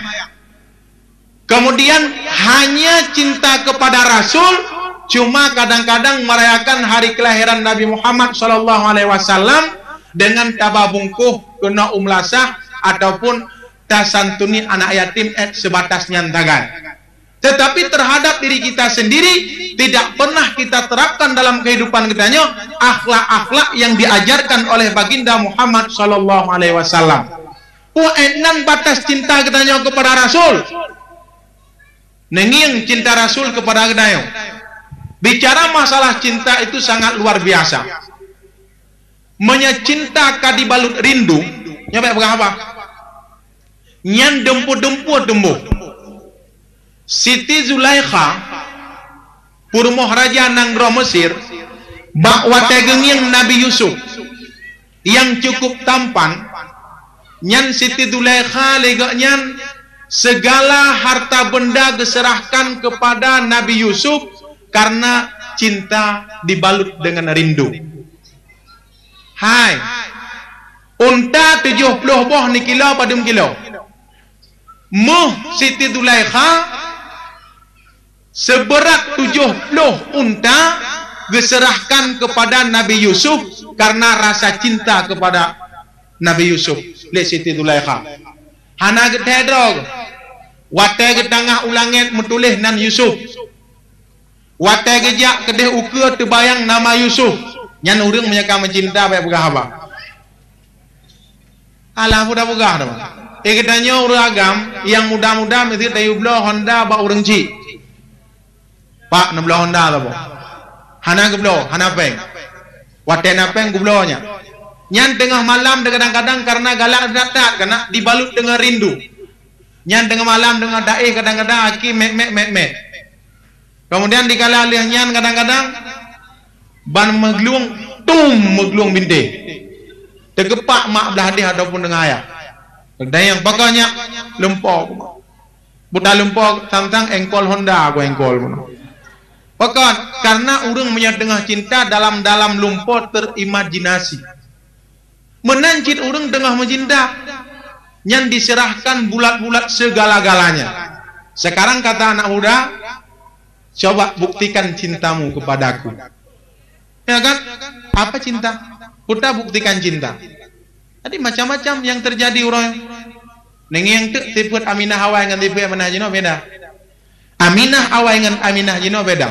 Kemudian, hanya cinta kepada Rasul, cuma kadang-kadang merayakan hari kelahiran Nabi Muhammad sallallahu alaihi wasallam dengan taba bungkôh keunoe u meulasah ataupun tasantuni anak yatim, eh, sebatas nyan sagai. Tetapi terhadap diri kita sendiri, tidak pernah kita terapkan dalam kehidupan geutanyoe akhlak-akhlak yang diajarkan oleh Baginda Muhammad sallallahu alaihi wasallam. Peue nan batas cinta geutanyoe kepada Rasul? Neungieng cinta Rasul kepada geutanyoe. Bicara masalah cinta itu sangat luar biasa. Meunyoe cinta ka dibalut rindu, nyoe bèk peugah haba. Nyan dumpeue-dumpeue tumboh. Siti Zulaikha, peurumoh raja nanggroe Mesir, bak watèe geungieng Nabi Yusuf nyang cukup tampan, nyan Siti Zulaikha lé gobnyan segala harta benda geuseurahkan kepada Nabi Yusuf karena cinta dibalut dengan rindu. Hai, unta tujoh ploh boh ni kilo padum kilo? Méuh Siti Zulaikha seuberat tujoh ploh unta geuseurahkan keupada Nabi Yusuf karena rasa cinta keupada Nabi Yusuf lé Siti Zulaikha. Hana geuthèe droe, watèe geutangah u langèt meutuléh nan Yusuf. Watèe geujak keudeh ukeue teubayang nama Yusuf, nyan ureueng meunyo ka meucinta bèk peugah haba. Alah, peugah-peugah dah. Eh, geutanyoe ureueng agam nyang muda-muda miseue tayue bloe honda bak ureueng chik. Pak, neubloe honda saboh. Hana geubloe, hana pèng. Watèe na pèng geubloe nyan. Nyan teungoh malam kadang-kadang karena galak that-that, karena dibalut dengan rindu. Nyan teungoh malam teungoh taéh kadang-kadang aki mek-mek, mek-mek. Kemudian dikala lheueh nyan kadang-kadang ban meuglueng, tum, meuglueng bintéh. Teukeupak mak blah deh ataupun deungon ayah. Dan nyang pokoknya lumpoe. Buta lumpoe sang-sang engkol honda ku engkol. Pokok, karena ureueng meunyo teungoh cinta dalam-dalam lumpoe terimajinasi. Meunan cit ureueng teungoh meucinta, nyan diserahkan bulat-bulat segala-galanya. Sekarang kata anak muda, "Coba buktikan cintamu kepadaku." Ya kan? Apa cinta? Kita buktikan cinta. Jadi macam-macam yang terjadi uroe nyoe. Neungieng teuk sifeuet Aminah awai ngon sifeuet Aminah jinoe beda. Aminah awai ngon Aminah jinoe beda.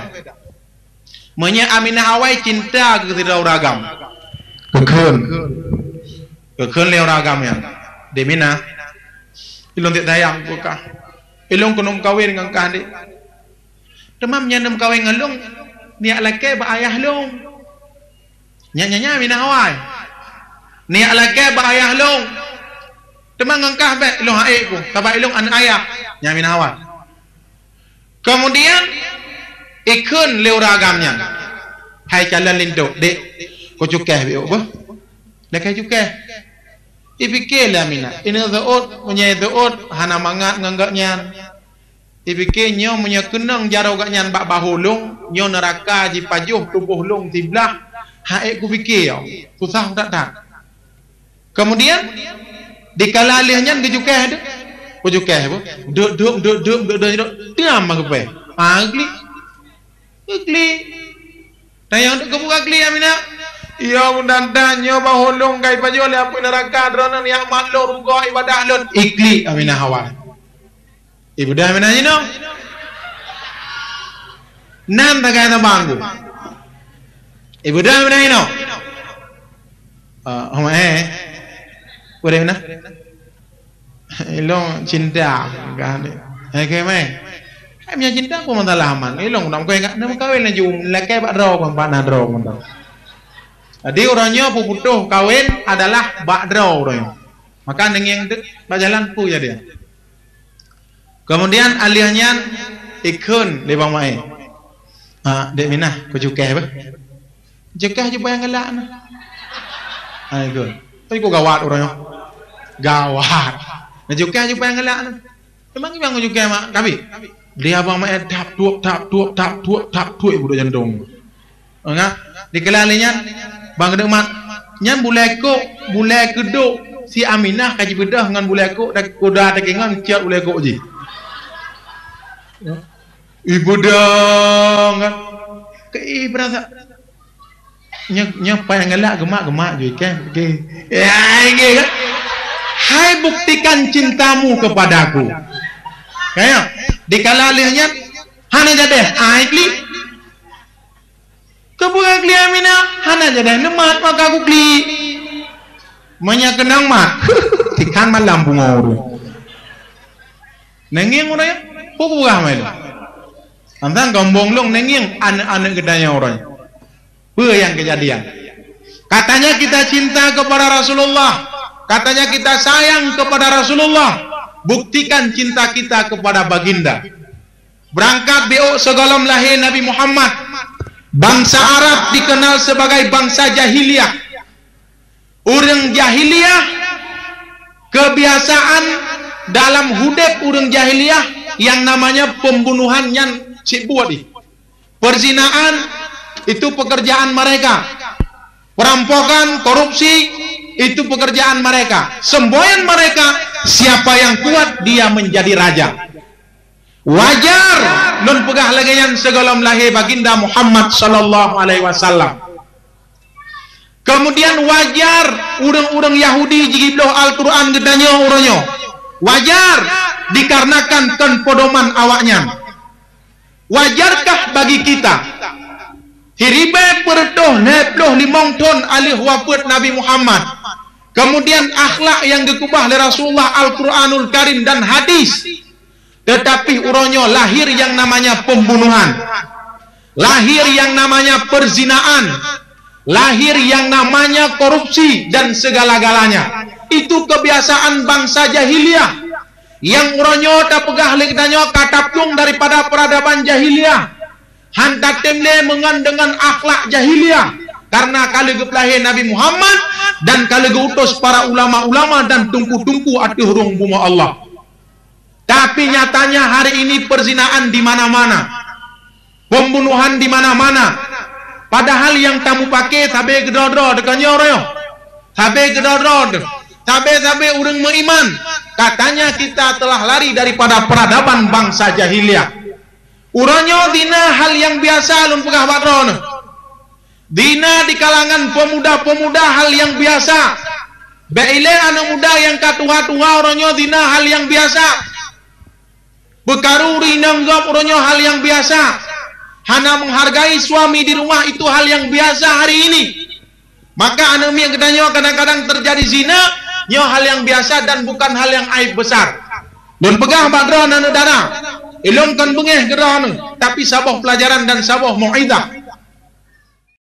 Meunyoe Aminah awai cinta keu sidroe ureueng agam. Keu kheun. Keu kheun lé ureueng agam nyan. Dek Minah. Ilôn tiep tayang keu kah. Ilôn keuneuk meukawen ngon kah, Dek. Teuma meunyoe neuk meukawen ngon lôn, neujak lakée bak ayah lôn. Nyan, nyan, nyan Aminah awai. Neujak lakée bak ayah lôn. Teuma ngon kah bék lôn han ék ku, sabab ilôn aneuk ayah. Nyan Aminah awai. Keumudian, ikheun lé ureueng agam nyan. Hai calon linto, Dek, ku cukéh beu beuh. Lakée cukéh. Ipike lé Aminah, ineuk seuôt, meunyoe seuôt hana mangat ngon gobnyan. Ipike nyoe meunyoe keunong jaroe gobnyan bak bahô lôn, nyoe neuraka jipajoh tuboh lôn siblah, han ék kupike, susah that-that. Keumudian, dikala lheueh nyan geucukéh deuh, geucukéh beuh, deuek-deuek, deuek-deuek, deuek-deuek, deuek, diam mah geupée. Ah, geuklik. Geuklik. Tanyong deuek keubuka klik Aminah. Iya, mudah-mudahan nyoe bahô lôn ka ipajoh lé apui neuraka, droeneuh nyan mat lôn rugoe ibadah lôn. Iklik Aminah awai. Ibeudôh Aminah jinoe. Nan tagai tabang ku. Ibeudôh Aminah jinoe. Ah, homa eh. Boleh Aminah? Ilôn cinta kan. Eh, ke meh. Hai meunyo cinta peue masalah aman. Ilôn nak keu neumeukawen laju lakée bak droe kon, bak na droe kon. Jadi uroe nyoe peuputôh kawen adalah bak droe uroe nyoe. Maka neungieng teuk bak jalan peue jadi. Keumudian alheueh nyan ikheun lé Bang Maé. Ha, Dek Minah, kucukéh beuh. Cukéh jipayang galak na. Ha, ikheun. Tapi kok gawat uroe nyoh. Gawat. Nah, cukéh jipayang galak na. Memang gimana cukéh mak kami? Dia Bang Maé tap tuek, tap tuek, tap tuek, tap tuek ibu dok jantong. Enggak, dikala lé nyan, bang geudeuk mat. Nyan bulée kok, bulée keudok si Aminah ka jibeudôh ngon bulée kok, kuda takingon ciat bulée kok jih. Ibeudôh kan. Kei berasa. Nyoe, nyoe payah ngelak gemak-gemak jui kan. Oke. Ya, ini kan. Hai buktikan cintamu kepadaku. Kayak dikala lé nyan hana jadeh, ai klik. Keupeue klik Aminah? Hana jadeh neumat maka kuklik. Meunyo keunong mat, tikhan malam pungo ureueng. Neungieng ureueng nyan, peue kupeugah mai lôn. Antang gombong lôn neungieng aneuk-aneuk geutanyoe ureueng nyan. Peue nyang keujadian? Katanya kita cinta kepada Rasulullah, katanya kita sayang kepada Rasulullah. Buktikan cinta kita kepada baginda. Beurangkat biôk sigohlom lahé Nabi Muhammad, bansa Arab dikenal sebagai bansa jahiliyah. Ureueng jahiliyah, kebiasaan dalam udeb ureueng jahiliyah nyang namanya pembunuhan nyan cit buet jih. Perzinaan itu pekerjaan mereka. Perampokan, korupsi itu pekerjaan mereka. Semboyan mereka, siapa yang kuat dia menjadi raja. Wajar lôn peugah lagée nyan sigohlom lahé Baginda Muhammad sallallahu alaihi wasallam. Keumudian wajar ureueng-ureueng Yahudi jigibloh Al-Qur'an geutanyoe uroe nyoe. Wajar dikarenakan kon pedoman awaknyan. Wajarkah bagi kita? Siribée peureutôh lhée ploh limong thon aleueh wafeuet Nabi Muhammad, keumudian akhlak nyang geukeubah lé Rasulullah, Al-Qur'anul Karim dan hadis. Teutapi uroe nyoe lahir nyang namanya pembunuhan, lahir nyang namanya perzinaan, lahir nyang namanya korupsi dan segala-galanya. Itu kebiasaan bangsa jahiliyah nyang uroe nyoe tapeugah lé geutanyoe ka taplueng daripada peradaban jahiliyah. Han tatem lé meungon deungon akhlak jahiliyah, karena ka lheueh geupeulahé Nabi Muhammad dan ka lheueh geu-utus para ulama-ulama dan teungku-teungku ateueh rhueng bumoe Allah. Tapi nyatanya hari ini perzinaan di mana-mana. Pembunuhan di mana-mana. Padahal nyang tamupake sabe keudroe-droe teuka nyoe roh. Sabe keudroe-droe. Sabe-sabe ureuëng meuiman. Katanya kita telah lari daripada peradaban bangsa jahiliyah. Uroe nyoe dina hal nyang biasa lôn peugah bak droeneuh. Dina di kalangan pemuda-pemuda hal nyang biasa. Bék ilée aneuëk muda nyang ka tuha-tuha uroe nyoe dina hal nyang biasa. Peukaru rinong gob uroe nyoe hal nyang biasa. Hana menghargai suami di rumah itu hal yang biasa hari ini. Maka aneuk miet geutanyoe kadang-kadang terjadi zina, nyoe hal yang biasa dan bukan hal yang aib besar. Lôn peugah bak droeneuh aneuk dara, ilôn kon beungéh keu droeneuh, tapi saboh pelajaran dan saboh mau'izah.